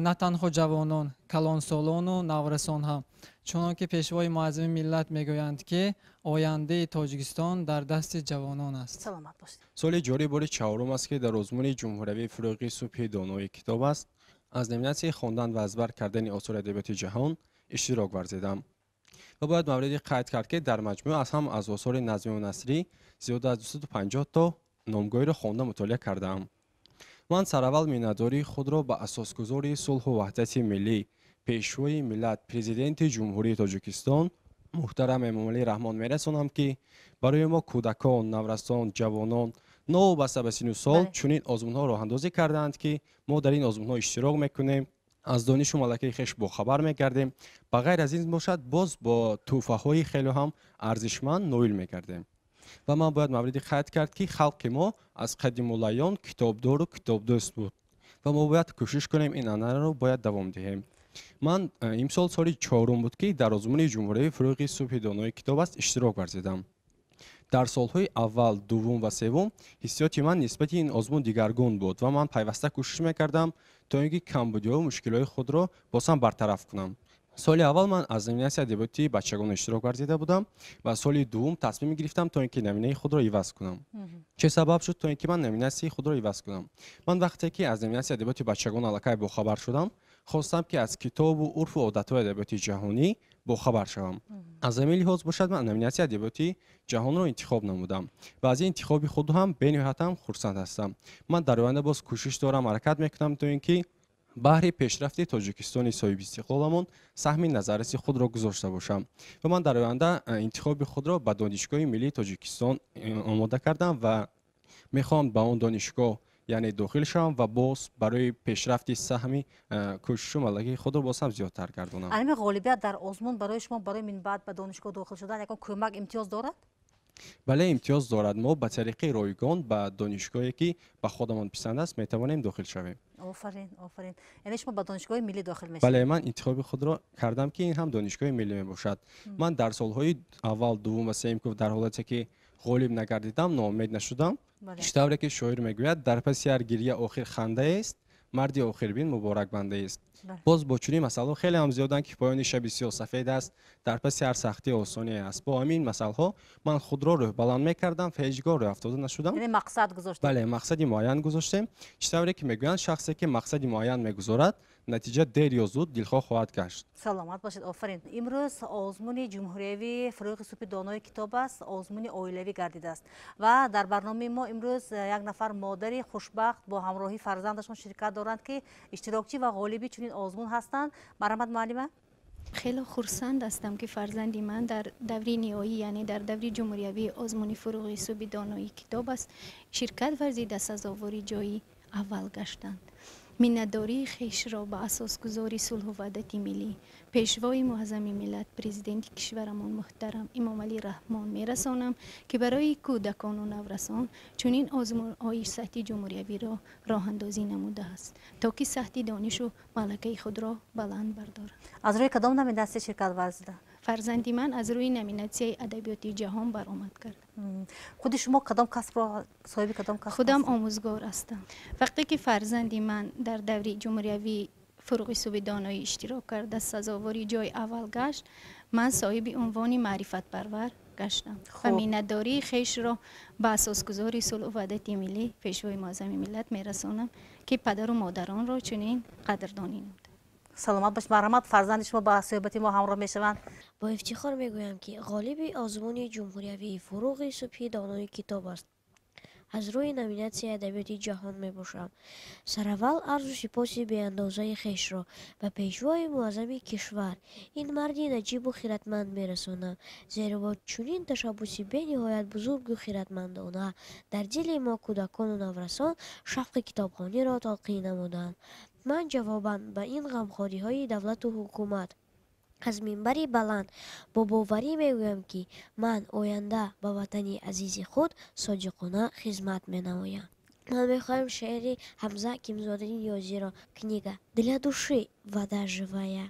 [SPEAKER 9] на танҳо ҷавонон, калонсолону наврасон ҳам, чунон ки Пешвои муаззами миллат мегӯянд, ки ояндаи Тоҷикистон дар дасти ҷавонон аст.
[SPEAKER 1] Саломат бошед.
[SPEAKER 10] Соли ҷорӣ бори чаҳорум аст, ки дар озмуни ҷумҳуриявии «Фурӯғи субҳи донои китоб аст» аз номинатсияи хондан ва аз бар кардани осори адабиёти ҷаҳон иштирок варзидам. Ва бояд мавриди қайд кард, ки дар маҷмӯъ аз ҳам аз осори назмию насрӣ зиёда аз 250 то номгӯиро хонда мутолиа кардаам. Ман сараввал миннатдории худро ба асосгузори сулҳу ваҳдати миллӣ, Пешвои миллат, Президенти Ҷумҳурии Тоҷикистон муҳтарам Эмомалӣ Раҳмон мерасонам, ки барои мо кӯдакон, наврасон, ҷавонон новобаста ба сину сол чунин озмунҳо роҳандозӣ кардаанд, ки мо дар ин озмунҳо иштирок мекунем, аз донишу малакаи хеш бохабар мегардем. Ба ғайр аз ин бошад, боз бо тӯҳфаҳои хеле ҳам арзишманд ноил мегардем. Ва ман бояд мавриди қайд кард, ки халқи мо аз қадимулайём китобдору китобдӯст буд ва мо бояд кӯшиш кунем, ин анъанаро бояд давом диҳем. Ман имсол соли чорум буд, ки дар озмуни ҷумҳуриявии «Фурӯғи субҳи донои китоб аст» иштирок варзидам. Дар солҳои аввал, дуввум ва севум ҳиссиёти ман нисбати ин озмун дигаргун буд ва ман пайваста кӯшиш мекардам, то ин ки камбудиҳову мушкилиҳои худро боз ҳам бартараф кунам. Соли аввал ман аз номинатсияи адабиёти бачагон иштирок варзида будам ва соли дуввум тасмим гирифтам, то ин ки номинаи худро иваз кунам. Чӣ сабаб шуд, то ин ки ман номинатсияи худро иваз кунам? Ман вақте ки аз номинатсияи адабиёти бачагон аллакай бохабар шудам, хостам, ки аз китобу урфу одатҳои адабиёти ҷаҳонӣ бохабар шавам. Аз ҳамин лиҳоз бошад, ман номинатсияи адабиёти ҷаҳонро интихоб намудам ва аз ин интихоби худ ҳам бениҳоятам хурсанд ҳастам. Ман дар оянда боз кӯшиш дорам, ҳаракат мекунам, то ин ки баҳри пешрафти Тоҷикистони соҳибистиқлоламон саҳми назарраси худро гузошта бошам. Ва ман дар оянда интихоби худро ба Донишгоҳи миллии Тоҷикистон омода кардам ва мехоҳам ба он донишгоҳ, яъне, дохил шавам ва боз барои пешрафти саҳми кӯшишу малакаи худро боз ҳам зиёдтар гардонам.
[SPEAKER 1] Ҳамин ғолибият дар озмун барои шумо барои минбаъд ба донишгоҳ дохил шудан ягон кӯмак, имтиёз дорад?
[SPEAKER 10] Бале, имтиёз дорад. Мо ба тариқи ройгон ба донишгоҳе, ки ба худамон писанд аст, метавонем дохил шавем.
[SPEAKER 1] Офарин, офарин! Яъне шумо ба донишгоҳи миллӣ дохил мешавед?
[SPEAKER 10] Бале, ман интихоби худро кардам, ки ин ҳам донишгоҳи миллӣ мебошад. Ман дар солҳои аввал, дуввум ва сеюм, ки дар ҳолате ки ғолиб нагардидам, ноумед нашудам. Чӣ тавре ки шоир мегӯяд: «Дар паси ҳар гирья охир хандаест, марди охирбин муборакбандаест». Боз бо чунин масъалаҳо хеле ҳам зиёданд, ки поёни шаби сиёҳ сафед аст, дар паси ҳар сахтӣ осоние аст. Бо ҳамин масъалаҳо ман худро рӯҳбаланд мекардам ва ҳеҷ гоҳ рӯҳафтода нашудам.
[SPEAKER 1] Яъне мақсад гузоштед?
[SPEAKER 10] Бале, мақсади муайян гузоштем. Чӣ тавре ки мегӯянд, шахсе ки мақсади муайян мегузорад, натиҷа дер ё зуд дилхоҳ хоҳад гашт.
[SPEAKER 1] Саломат бошед, офарин! Имрӯз озмуни ҷумҳуриявии «Фурӯғи субҳи донои китоб аст» озмуни оилавӣ гардидааст ва дар барномаи мо имрӯз як нафар модари хушбахт бо ҳамроҳии фарзандашон ширкат доранд, ки иштирокчӣ ва ғолиби чунин озмун ҳастанд. Марҳамат, муаллима.
[SPEAKER 11] Хеле хурсанд ҳастам, ки фарзанди ман дар даври ниҳоӣ, яъне дар даври ҷумҳуриявии озмуни «Фурӯғи субҳи донои китоб аст» ширкат варзида, сазовори ҷойи аввал гаштанд. Миннатдории хешро ба асосгузори сулҳу ваҳдати миллӣ, Пешвои муаззами миллат, Президенти кишварамон муҳтарам Эмомалӣ Раҳмон мерасонам, ки барои кӯдакону наврасон чунин озмунҳои сатҳи ҷумҳуриявиро роҳандозӣ намудааст, то ки сатҳи донишу малакаи худро баланд бардоранд.
[SPEAKER 1] Аз рӯи кадом номинатсия ширкат варзида?
[SPEAKER 11] Фарзанди ман аз рӯи номинатсияи адабиёти ҷаҳон баромад кард.
[SPEAKER 1] Худи шумо кадом касбро, соҳиби кадом касб?
[SPEAKER 11] Худам омӯзгор ҳастам. Вақте ки фарзанди ман дар даври ҷумҳуриявии «Фурӯғи субҳи доноӣ» иштирок карда, сазовори ҷои аввал гашт, ман соҳиби унвони маърифатпарвар гаштам ва миннатдории хешро ба асосгузори сулҳу ваҳдати миллӣ, Пешвои муаззами миллат мерасонам, ки падару модаронро чунин қадрдонӣ намуд.
[SPEAKER 1] Саломат бош. Марҳамат, фарзанди шумо ба суҳбати мо ҳамроҳ мешаванд.
[SPEAKER 12] Бо ифтихор мегӯям, ки ғолиби озмуни ҷумҳуриявии «Фурӯғи субҳи донои китоб аст» аз рӯи номинатсияи адабиёти ҷаҳон мебошам. Сараввал арзу сипоси беандозаи хешро ба Пешвои муаззами кишвар, ин марди наҷибу хиратманд мерасонам, зеро бо чунин ташаббуси бениҳоят бузургу хиратмандона дар дили мо кӯдакону наврасон шавқи китобхониро талқин намуданд. Ман ҷавобан ба ин ғамхориҳои давлату ҳукумат аз минбари баланд бо боварӣ мегӯям, ки ман оянда ба ватани азизи худ содиқона хизмат менамоям. Ман мехоҳам шеъри Ҳамза Ҳакимзодаи Ниёзиро. Книга. Для души вода живая,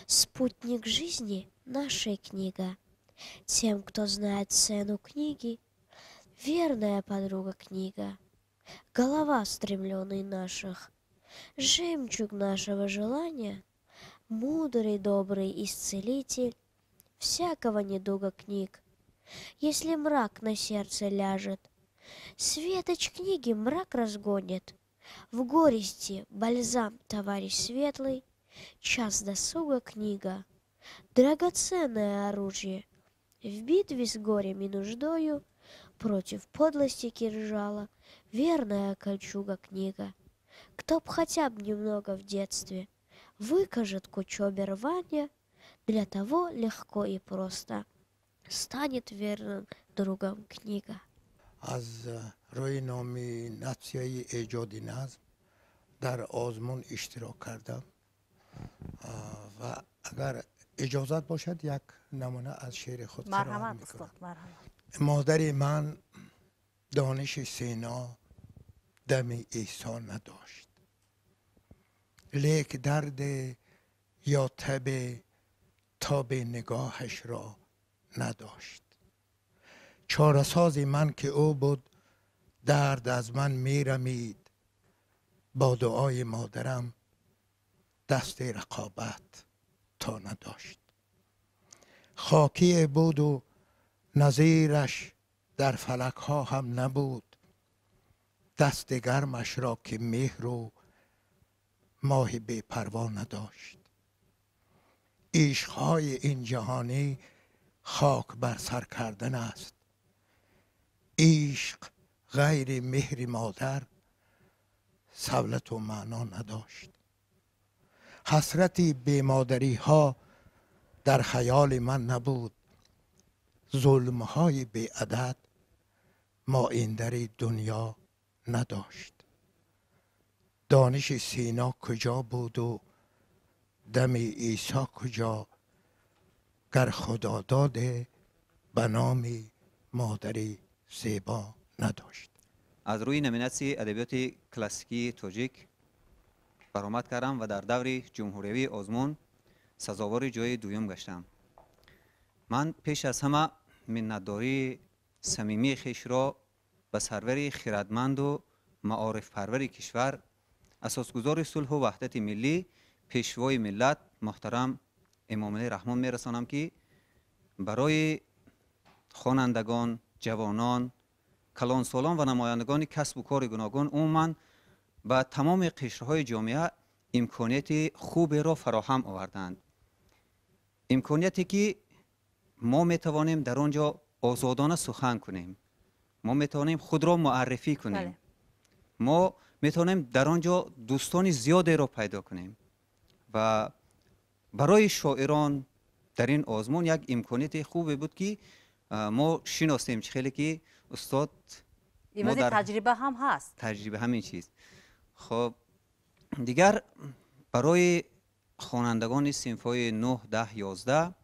[SPEAKER 12] спутник жизни нашей книга. Тем, кто знает цену книги, верная подруга книга. Голова стремленный наших, жемчуг нашего желания, мудрый, добрый исцелитель всякого недуга книг. Если мрак на сердце ляжет, светоч книги мрак разгонит. В горести бальзам, товарищ светлый, час досуга книга, драгоценное оружие. В битве с горем и нуждою, против подлости кинжала, верная кольчуга книга. Кто б хотя б немного в детстве выкажет к учебе рванья, для того легко и просто станет верным другом книга.
[SPEAKER 13] Аз рӯи номинатсияи эҷоди назм дар озмун иштирок кардам ва агар иҷозат бошад, як намуна аз шеъри худ қироат
[SPEAKER 1] Марҳамат,
[SPEAKER 13] мекунам.
[SPEAKER 1] устод, марҳамат.
[SPEAKER 13] Модари ман дониши Сино, дами Исо надошт, лек дарде ё табе тоби нигоҳашро надошт. Чорасози ман ки ӯ буд, дард аз ман мерамид. Бо дуои модарам дасти рақобат то надошт. Хокие буду назираш дар фалакҳо ҳам набуд, дасти гармашро ки меҳру моҳи бепарво надошт. Ишқҳои ин ҷаҳонӣ хок бар сар кардан аст. Ишқ ғайри меҳри модар савлату маъно надошт. Ҳасрати бемодариҳо дар хаёли ман набуд. Зулмҳои беадад моиндари дунё надошт. Дониши Сино куҷо буду дами Исо куҷо, гар Худо доде ба номи модари зебо надошт.
[SPEAKER 14] Аз рӯи номинатсияи адабиёти классикии тоҷик баромад кардам ва дар даври ҷумҳуриявии озмун сазовори ҷои дуюм гаштам. Ман пеш аз ҳама миннатдории самимии хешро ба сарвари хирадманду маорифпарвари кишвар, асосгузори сулҳу ваҳдати миллӣ, пешвои миллат муҳтарам Эмомалӣ Раҳмон мерасонам, ки барои хонандагон, ҷавонон, калонсолон ва намояндагони касбу кори гуногун, умуман ба тамоми қишрҳои ҷомеа имконияти хуберо фароҳам оварданд, имконияте ки мо метавонем дар он ҷо озодона сухан кунем, мо метавонем худро муаррифӣ кунем, мо метавонем дар он ҷо дӯстони зиёдеро пайдо кунем. Ва барои шоирон дар ин озмун як имконияти хубе буд, ки мо шиносем, чӣ хеле ки устод
[SPEAKER 1] Ивази таҷриба ҳам ҳаст.
[SPEAKER 14] Таҷриба, ҳамин чиз. Хоб, дигар барои хонандагони синфҳои 9, 10, 11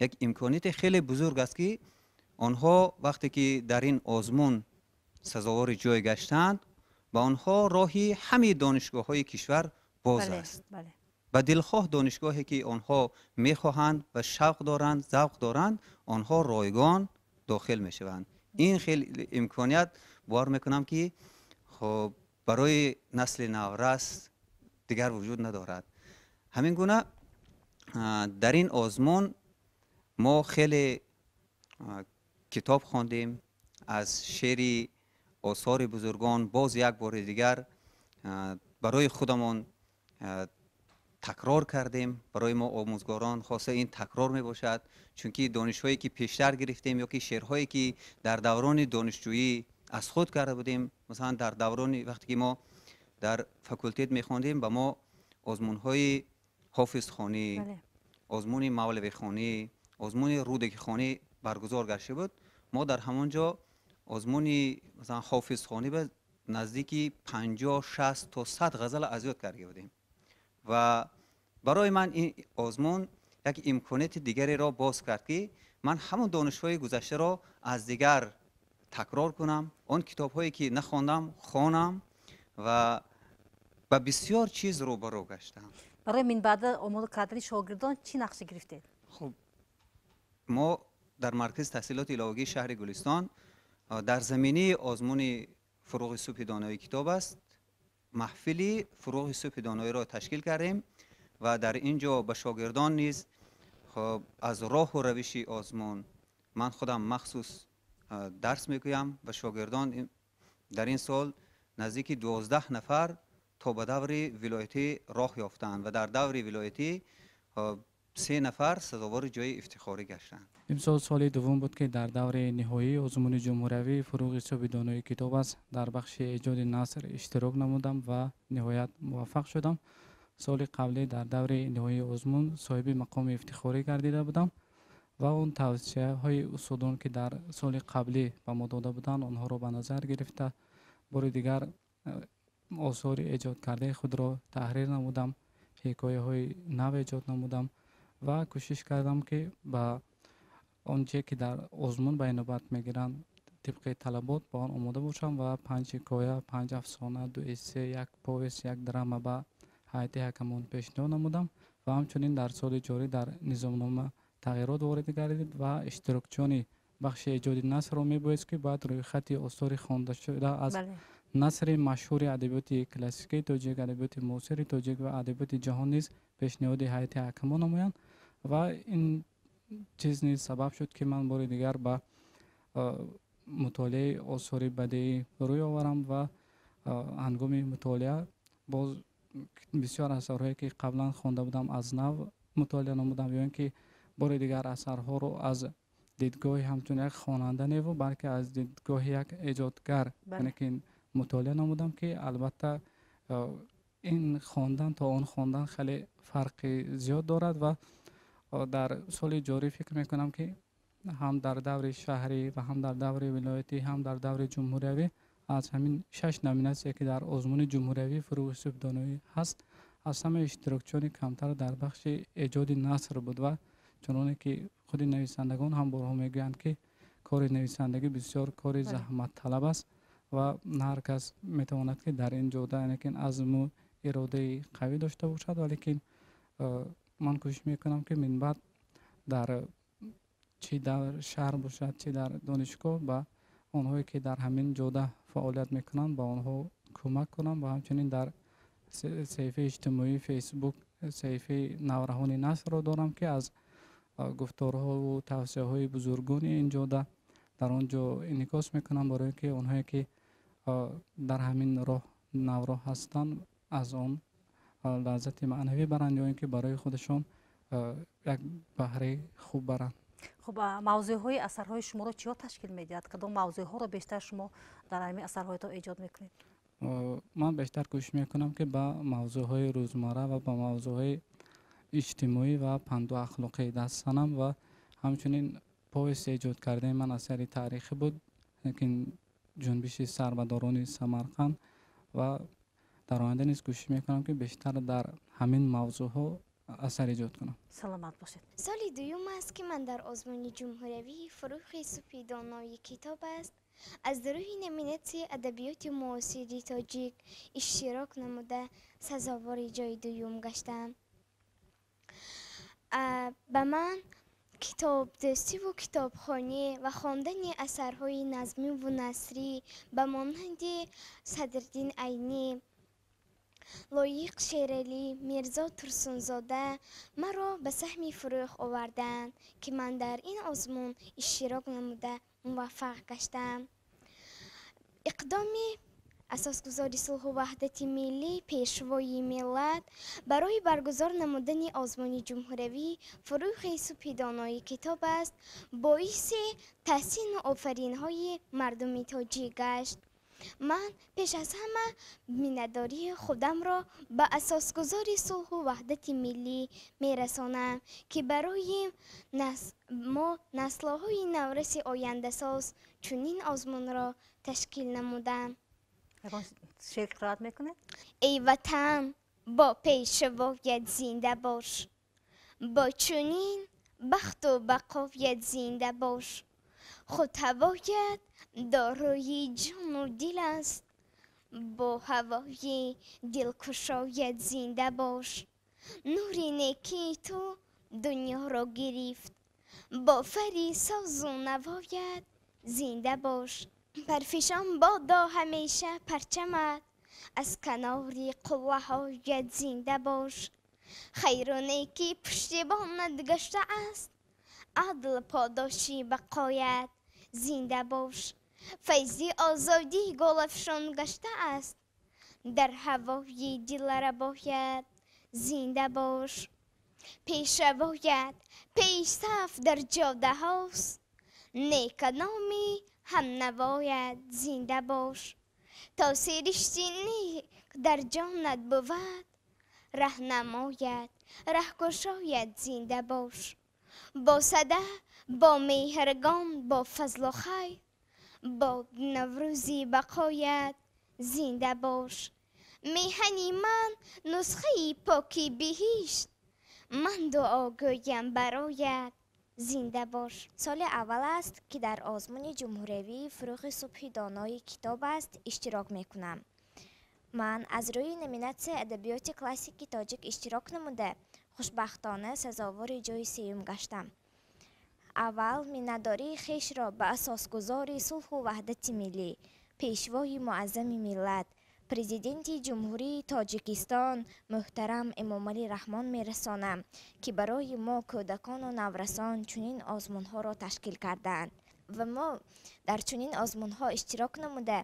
[SPEAKER 14] як имконияти хеле бузург аст, ки онҳо вақте ки дар ин озмун сазовори ҷой гаштанд, ба онҳо роҳи ҳамаи донишгоҳҳои кишвар боз аст. Ба дилхоҳ донишгоҳе ки онҳо мехоҳанд ва шавқ доранд, завқ доранд, онҳо ройгон дохил мешаванд. Ин хеле имконият, бовар мекунам, ки хоб барои насли наврас дигар вуҷуд надорад. Ҳамин гуна дар ин озмун мо хеле китоб хондем, аз шеъри осори бузургон боз як бори дигар барои худамон такрор кардем. Барои мо омӯзгорон хоса ин такрор мебошад, чунки донишҳое ки пештар гирифтем ё ки шеърҳое ки дар даврони донишҷӯӣ аз худ карда будем, масалан, дар даврони вақте ки мо дар факултет мехондем, ба мо озмунҳои ҳофизхонӣ, озмуни мавлавихонӣ, озмуни рӯдакихонӣ баргузор гашта буд. Мо дар ҳамон ҷо озмуни, масалан, ҳофизхонӣ ба наздики 50, 60 то 100 ғазал аз ёд карда будем. Ва барои ман ин озмун як имконияти дигареро боз кард, ки ман ҳамон донишҳои гузаштаро аз дигар Такрор кунам, он китобҳое ки нахондам хонам ва ба бисёр чиз рӯбарӯ гаштам.
[SPEAKER 1] Барои минбаъда омода кардани шогирдон чӣ нақша гирифтед?
[SPEAKER 14] Хуб, мо дар маркази таҳсилоти иловагии шаҳри Гулистон дар заминаи озмуни фуруғи субҳи донои китоб аст маҳфили фуруғи субҳи доноиро ташкил кардем ва дар ин ҷо ба шогирдон низ хуб аз роҳу равиши озмун ман худам махсус дарс мегӯям ва шогирдон дар ин сол наздики 12 нафар то ба даври вилоятӣ роҳ ёфтанд ва дар даври вилоятӣ 3 нафар сазовори ҷои ифтихорӣ гаштанд.
[SPEAKER 15] Имсол соли дуввум буд, ки дар даври ниҳоии озмуни ҷумҳуриявии фуруғи субҳи донои китоб аст дар бахши эҷоди наср иштирок намудам ва ниҳоят муваффақ шудам. Соли қаблӣ дар даври ниҳоии озмун соҳиби мақоми ифтихорӣ гардида будам ва он тавсияҳои устодон, ки дар соли қаблӣ ба мо дода буданд, онҳоро ба назар гирифта бори дигар осори эҷодкардаи худро таҳрир намудам, ҳикояҳои нав эҷод намудам ва кӯшиш кардам, ки ба он чизе ки дар озмун ба инобат мегиранд тибқи талабот ба он омода бошам ва 5 ҳикоя, 5 афсона, 2 эссе, 1 повест, 1 драма ба ҳайати ҳакамон пешниҳод намудам ва ҳамчунин дар соли ҷорӣ дар низомнома тағйирот ворид гардид ва иштирокчиёни бахши эҷоди насрро мебоист, ки бояд рӯйхати осори хондашуда аз насри машҳури адабиёти классикии тоҷик, адабиёти муосири тоҷик ва адабиёти ҷаҳон низ пешниҳоди ҳайати ҳакамон намоянд ва ин чиз низ сабаб шуд, ки ман бори дигар ба мутолиаи осори бадеӣ рӯй оварам ва ҳангоми мутолиа боз бисёр асарҳое, ки қаблан хонда будам, аз нав мутолиа намудам ё ин ки бори дигар асарҳоро аз дидгоҳи ҳамчун як хонанда неву, балки аз дидгоҳи як эҷодгар яъне ки мутолиа намудам, ки албатта ин хондан то он хондан хеле фарқи зиёд дорад ва дар соли ҷорӣ фикр мекунам, ки ҳам дар даври шаҳрӣ ва ҳам дар даври вилоятӣ, ҳам дар даври ҷумҳуриявӣ аз ҳамин 6 номинатсия, ки дар озмуни ҷумҳуриявии фуруғи субҳи доноӣ ҳаст, аз ҳама иштирокчиёни камтар дар бахши эҷоди наср буд ва чуноне ки худи нависандагон ҳам борҳо мегӯянд, ки кори нависандагӣ бисёр кори заҳматталаб аст ва на ҳар кас метавонад, ки дар ин ҷода яъне ки азму иродаи қавӣ дошта бошад, валекин ман кӯшиш мекунам, ки минбаъд дар чӣ дар шаҳр бошад, чӣ дар донишгоҳ ба онҳое, ки дар ҳамин ҷода фаъолият мекунанд, ба онҳо кӯмак кунам ва ҳамчунин дар саҳифаи иҷтимоии Фейсбук саҳифаи навраҳони насрро дорам, ки аз гуфторҳову тавсияҳои бузургони ин ҷода дар он ҷо инъикос мекунам, барое ки онҳое, ки дар ҳамин роҳ навроҳ ҳастанд, аз он лаззати маънавӣ баранд ё ин ки барои худашон як баҳраи хуб баранд.
[SPEAKER 1] Хуб, мавзӯъҳои асарҳои шуморо чиҳо ташкил медиҳад? Кадом мавзӯъҳоро бештар шумо дар ҳамин асарҳоятон эҷод мекунед?
[SPEAKER 15] Ман бештар кӯшиш мекунам, ки ба мавзӯъҳои рӯзмарра ва ба мавзӯъҳои иҷтимоӣ ва панду ахлоқӣ даст занам ва ҳамчунин повести эҷод кардаи ман асари таърихӣ буд, лекин ҷунбиши сарбадорони Самарқанд ва дар оянда низ кӯшиш мекунам, ки бештар дар ҳамин мавзӯъҳо асар эҷод кунам.
[SPEAKER 1] Саломат бошед.
[SPEAKER 16] Соли дуюм аст, ки ман дар озмуни ҷумҳуриявии фуруғи субҳи донои китоб аст аз рӯи номинатсияи адабиёти муосири тоҷик иштирок намуда сазовори ҷои дуюм гаштам. Ба ман китобдӯстиву китобхонӣ ва хондани асарҳои назмиву насрӣ ба монанди Садриддин Айнӣ, Лоиқ Шералӣ, Мирзо Турсунзода маро ба саҳми фурӯғ оварданд, ки ман дар ин озмун иштирок намуда муваффақ гаштам. Иқдоми асосгузори сулҳу ваҳдати миллӣ, Пешвои миллат барои баргузор намудани озмуни ҷумҳуриявӣ фурӯғи субҳи донои китоб аст боиси таҳсину офаринҳои мардуми тоҷик гашт. Ман пеш аз ҳама миннатдории худамро ба асосгузори сулҳу ваҳдати миллӣ мерасонам, ки барои мо наслҳои навраси ояндасоз чунин озмунро ташкил намудам.
[SPEAKER 1] Ягон шеър қироат мекунед?
[SPEAKER 16] Эй ватан, бо пешвоят зинда бош, бо чунин бахту бақоят зинда бош. Худ ҳавоят дорои ҷону дил аст, бо ҳавои дилкушоят зинда бош. Нури некии ту дунёро гирифт, бо фари созу навоят зинда бош. Парфишон бодо ҳамеша парчамат, аз канори қувваҳоят зинда бош. Хайру некӣ пуштибонат гаштааст, адл подоши бақоят зинда бош. Файзи озодӣ голафшон гаштааст, дар ҳавои дилрабоят зинда бош. Пешавоят пешсаф дар ҷодаҳост, неканоми ҳамнавоят зинда бош. То сиришти нек дар ҷонат бувад, раҳнамояд раҳкушояд зинда бош. Бо сада, бо меҳргон, бо фазлу хайр, бо наврӯзи бақоят зинда бош. Меҳани ман нусхаи поки биҳишт, ман дуо гӯям бароят зинда бош.
[SPEAKER 6] Соли аввал аст, ки дар озмуни ҷумҳуриявии Фурӯғи субҳи донои китоб аст иштирок мекунам. Ман аз рӯи номинатсияи адабиёти классики тоҷик иштирок намуда, хушбахтона сазовори ҷои сеюм гаштам. Аввал миннатдории хешро ба асосгузори сулҳу ваҳдати миллӣ, пешвои муаззами миллат, президенти Ҷумҳурии Тоҷикистон муҳтарам Эмомалӣ Раҳмон мерасонам, ки барои мо кӯдакону наврасон чунин озмунҳоро ташкил кардаанд ва мо дар чунин озмунҳо иштирок намуда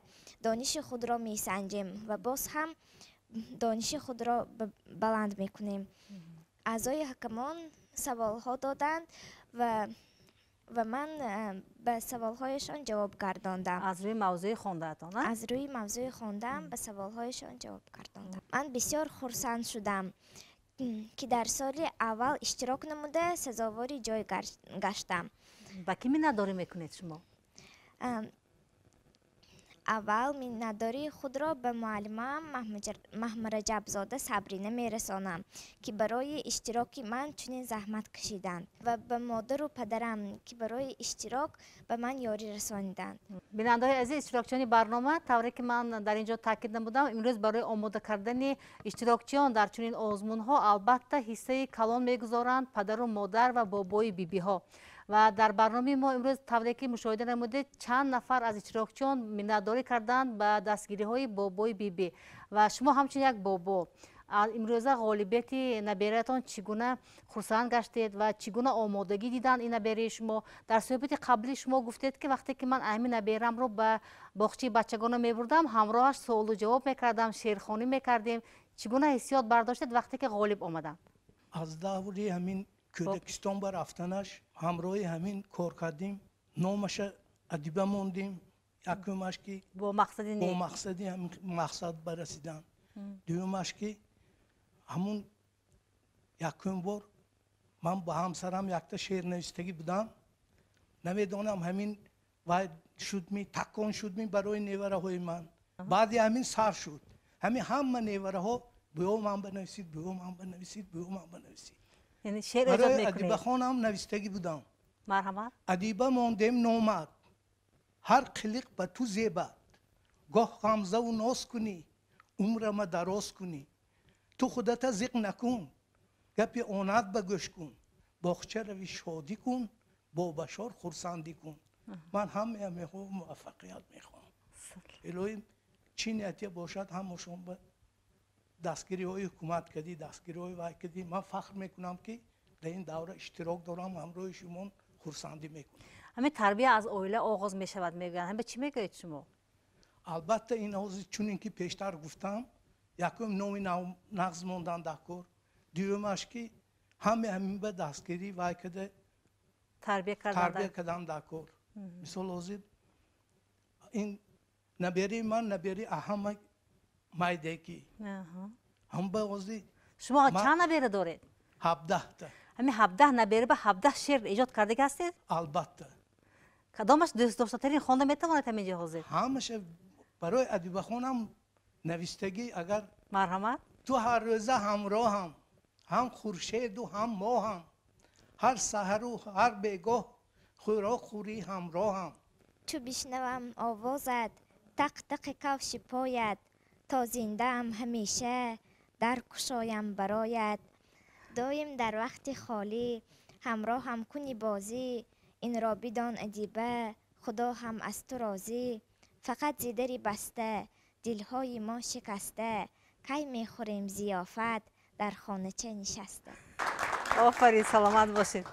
[SPEAKER 6] дониши худро месанҷем ва боз ҳам дониши худро баланд мекунем. Аъзои ҳакамон саволҳо доданд ва ман ба саволҳояшон ҷавоб гардондам.
[SPEAKER 1] Аз рӯи мавзӯи хондаатон?
[SPEAKER 6] Аз рӯи мавзӯи хондаам ба саволҳояшон ҷавоб гардондам. Ман бисёр хурсанд шудам, ки дар соли аввал иштирок намуда сазовори ҷой гаштам.
[SPEAKER 1] Ба кӣ миннатдорӣ мекунед шумо?
[SPEAKER 6] Аввал миннатдории худро ба муаллимам Маҳмараҷабзода Сабрина мерасонам, ки барои иштироки ман чунин заҳмат кашиданд, ва ба модару падарам, ки барои иштирок ба ман ёрӣ расониданд.
[SPEAKER 1] Бинандаҳои азиз, иштирокчиёни барнома, тавре ки ман дар ин ҷо таъкид намудам, имрӯз барои омода кардани иштирокчиён дар чунин озмунҳо албатта ҳиссаи калон мегузоранд падару модар ва бобои бибиҳо. Ва дар барномаи мо имрӯз тавре ки мушоҳида намудед, чанд нафар аз иштирокчиён миннатдорӣ карданд ба дастгириҳои бобои бибӣ. Ва шумо ҳамчун як бобо имрӯза ғолибияти набераятон чӣ гуна хурсанд гаштед ва чӣ гуна омодагӣ диданд ин набераи шумо? Дар суҳбати қаблӣ шумо гуфтед, ки вақте ки ман ҳамин наберамро ба боғчаи бачагона мебурдам, ҳамроҳаш суолу ҷавоб мекардам, шеърхонӣ мекардем. Чӣ гуна ҳиссиёт бардоштед вақте ки ғолиб омаданд?
[SPEAKER 17] Аз даври ҳамин кӯдакистон ба рафтанаш ҳамроҳи ҳамин кор кардем, номаша адиба мондем. Якумаш ки
[SPEAKER 1] бо мақсади
[SPEAKER 17] мақсад барасидан, дуюмаш ки ҳамун якум бор ман ба ҳамсарам якта шеър навистагӣ будам. Намедонам ҳамин вай шудми, такон шудми барои невараҳои ман. Баъди ҳамин сар шуд, ҳамин ҳама невараҳо буё ман банависид, буё ман банависид, буё ман банависид.
[SPEAKER 1] Яъне шеър эҷод мекунед?
[SPEAKER 17] Адибахонам навистагӣ будам.
[SPEAKER 1] Марҳамат.
[SPEAKER 17] Адиба мондем номад, ҳар қилиқ ба ту зебад, гоҳ ғамзаву ноз кунӣ, умрама дароз кунӣ. Ту худата зиқ накун, гапи онат ба гӯш кун, боғча рави шодӣ кун, бо башор хурсандӣ кун. Ман ҳамая мехоҳам муваффақият мехоҳам. Илоҳим чӣ ниятия бошад, ҳамашон ба дастгириҳои ҳукумат кардӣ, дастгириҳои вай кардӣ. Ман фахр мекунам, ки дар ин давра иштирок дорам, ҳамроҳи шумон хурсандӣ мекунам.
[SPEAKER 1] Ҳамин тарбия аз оила оғоз мешавад мегӯянд. Ҳама чӣ мегӯед шумо?
[SPEAKER 17] Албатта ин ҳозир чунин ки пештар гуфтам, якум номи нағз мондан дар кор, дуюмаш ки ҳаме ҳамин ба дастгирӣ вай карда тарбия кардан дар кор. Мисол ҳозир ин набераи ман набераи ҳама майдекӣ. Ҳам ба ҳозир
[SPEAKER 1] шумо чанд набера доред?
[SPEAKER 17] 17-та.
[SPEAKER 1] Ҳамин 17 набера ба 17 шеър эҷод кардагӣ ҳастед?
[SPEAKER 17] Албатта.
[SPEAKER 1] Кадомаш дӯстдоштатарин хонда метавонед ҳамин ҷо ҳозир?
[SPEAKER 17] Ҳамаша барои адибахонам навистагӣ агар.
[SPEAKER 1] Марҳамат.
[SPEAKER 17] Ту ҳар рӯза ҳамроҳам, ҳам хуршеду ҳам моҳам, ҳар саҳару ҳар бегоҳ Хӯрок хӯрӣ ҳамроҳам.
[SPEAKER 16] Чу бишнавам овозат, тақ тақи кавши поят, то зиндаам ҳамеша дар кушоям бароят. Доим дар вақти холӣ ҳамроҳам куни бозӣ, инро бидон адиба, худо ҳам аз ту розӣ. Фақат зи дари баста дилҳои мо шикаста, кай мехӯрем зиёфат дар хонача нишаста.
[SPEAKER 1] Офарин, саломат бошед.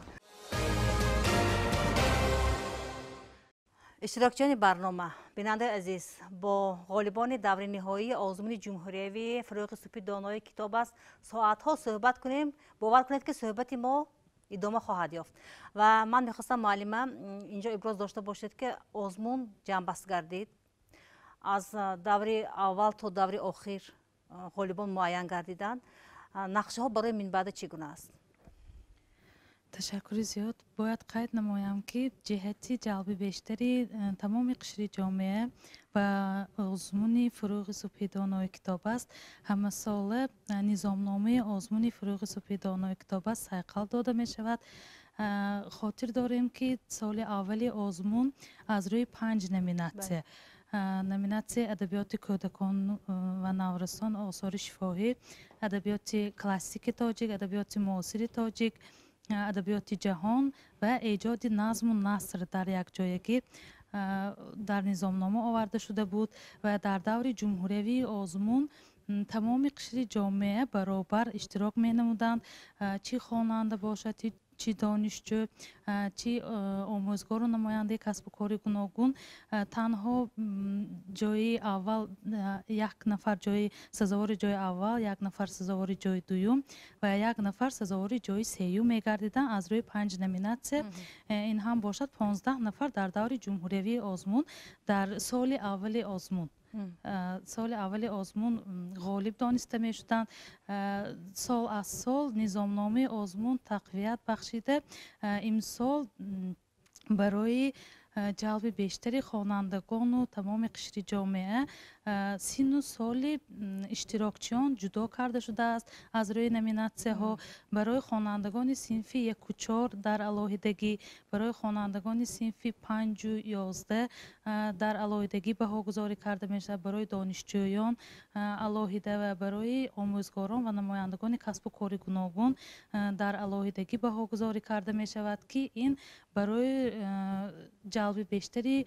[SPEAKER 1] Иштирокчиёни барнома, бинандаи азиз, бо ғолибони даври ниҳоии озмуни ҷумҳуриявии Фурӯғи субҳи донои китоб аст соатҳо суҳбат кунем. Бовар кунед, ки суҳбати мо идома хоҳад ёфт. Ва ман мехостам, муаллима, инҷо иброз дошта бошед, ки озмун ҷамъбаст гардид. Аз даври аввал то даври охир ғолибон муайян гардиданд. Нақшаҳо барои минбаъда чӣ гуна аст?
[SPEAKER 2] Ташаккури зиёд. Бояд қайд намоям, ки ҷиҳати ҷалби бештари тамоми қишри ҷомеа ба озмуни Фурӯғи субҳи донои китоб аст, ҳамасола низомномаи озмуни Фурӯғи субҳи донои китоб аст сайқал дода мешавад. Хотир дорем, ки соли аввали озмун аз рӯи 5 номинатсия: номинатсияи адабиёти кӯдакон ва наврасон, осори шифоҳӣ, адабиёти классики тоҷик, адабиёти муосири тоҷик, адабиёти ҷаҳон ва эҷоди назму наср дар якҷоягӣ дар низомнома оварда шуда буд. Ва дар даври ҷумҳуриявии озмун тамоми қишри ҷомеа баробар иштирок менамуданд, чӣ хонанда бошад, чӣ донишҷӯ, чӣ омӯзгору намояндаи касбу кори гуногун. Танҳо ҷои аввал як нафар ҷои сазовори ҷои аввал, як нафар сазовори ҷои дуюм ва як нафар сазовори ҷои сеюм мегардиданд аз рӯи 5 номинатсия. Ин ҳам бошад 15 нафар дар даври ҷумҳуриявии озмун дар соли аввали озмун ғолиб дониста мешуданд. Сол аз сол низомномаи озмун тақвият бахшида, имсол барои ҷалби бештари хонандагону тамоми қишри ҷомеа синну соли иштирокчиён ҷудо карда шудааст аз рӯи номинатсияҳо. Барои хонандагони синфи 1-4 дар алоҳидагӣ, барои хонандагони синфи 5-11 дар алоҳидагӣ баҳогузорӣ карда мешавад, барои донишҷӯён алоҳида ва барои омӯзгорон ва намояндагони касбу кори гуногун дар алоҳидагӣ баҳогузорӣ карда мешавад, ки ин барои ҷалби бештари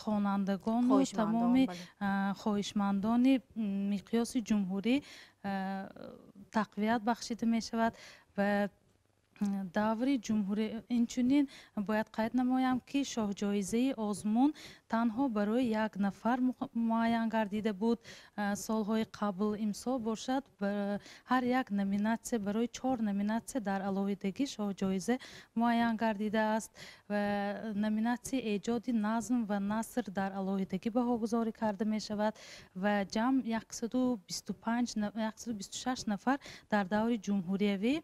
[SPEAKER 2] хонандагону тамоми хоҳишмандони миқёси ҷумҳурӣ тақвият бахшида мешавад. Ва даври ҷумҳурӣ инчунин бояд қайд намоям, ки шоҳҷоизаи озмун танҳо барои як нафар муайян гардида буд солҳои қабл. Имсол бошад, ҳар як номинатсия, барои 4 номинатсия дар алоҳидагӣ шоҳҷоиза муайян гардидааст ва номинатсияи эҷоди назм ва наср дар алоҳидагӣ баҳогузорӣ карда мешавад ва ҷамъ 126 нафар дар даври ҷумҳуриявӣ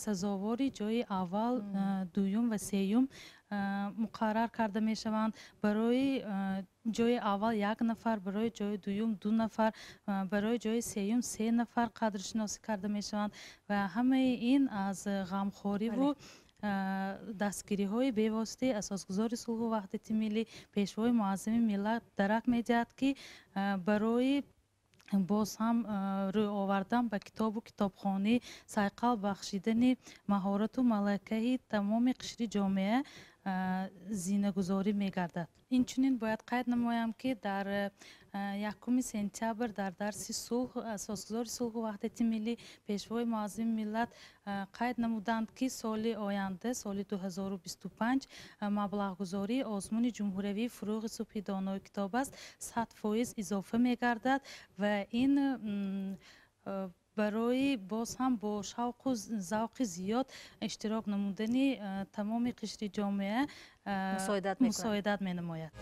[SPEAKER 2] сазовори ҷои аввал, дуюм ва сеюм муқаррар карда мешаванд. Барои ҷои аввал як нафар, барои ҷои дуюм 2 нафар, барои ҷои сеюм 3 нафар қадршиносӣ карда мешаванд ва ҳамаи ин аз ғамхориву дастгириҳои бевоситаи асосгузори сулҳу ваҳдати миллӣ, пешвои муаззами миллат дарак медиҳад, ки барои боз ҳам рӯй овардан ба китобу китобхонӣ, сайқал бахшидани маҳорату малакаи тамоми қишри ҷомеа зинагузорӣ мегардад. Инчунин бояд қайд намоям, ки дар 1 сентябр дар дарси сулҳ асосгузори сулҳу ваҳдати миллӣ, пешвои муаззами миллат қайд намуданд, ки соли оянда, соли 2025, маблағгузории озмуни ҷумҳуриявии Фурӯғи субҳи донои китоб аст 100% изофа мегардад ва ин барои боз ҳам бо шавқу завқи зиёд иштирок намудани тамоми қишри ҷомеа мусоидат менамояд.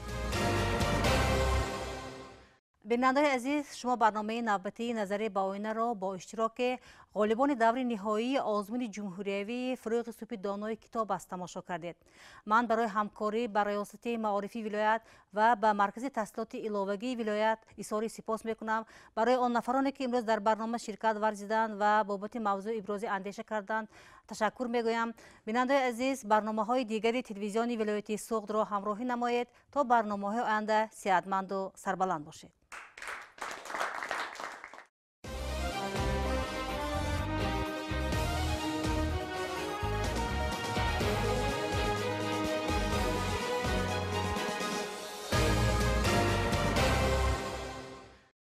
[SPEAKER 1] Бинандаҳои азиз, шумо барномаи навбатии Назаре ба оинаро бо иштироки ғолибони даври ниҳоии озмуни ҷумҳуриявии Фурӯғи субҳи донои китоб аст тамошо кардед. Ман барои ҳамкорӣ ба Раёсати маорифи вилоят ва ба Маркази таҳсилоти иловагии вилоят изҳори сипос мекунам. Барои он нафароне, ки имрӯз дар барнома ширкат варзиданд ва бобати мавзӯъ ибрози андеша карданд, ташаккур мегӯям. Бинандаҳои азиз, барномаҳои дигари телевизиони вилояти Суғдро ҳамроҳӣ намоед. То барномаҳои оянда сеҳатманду сарбаланд бошед.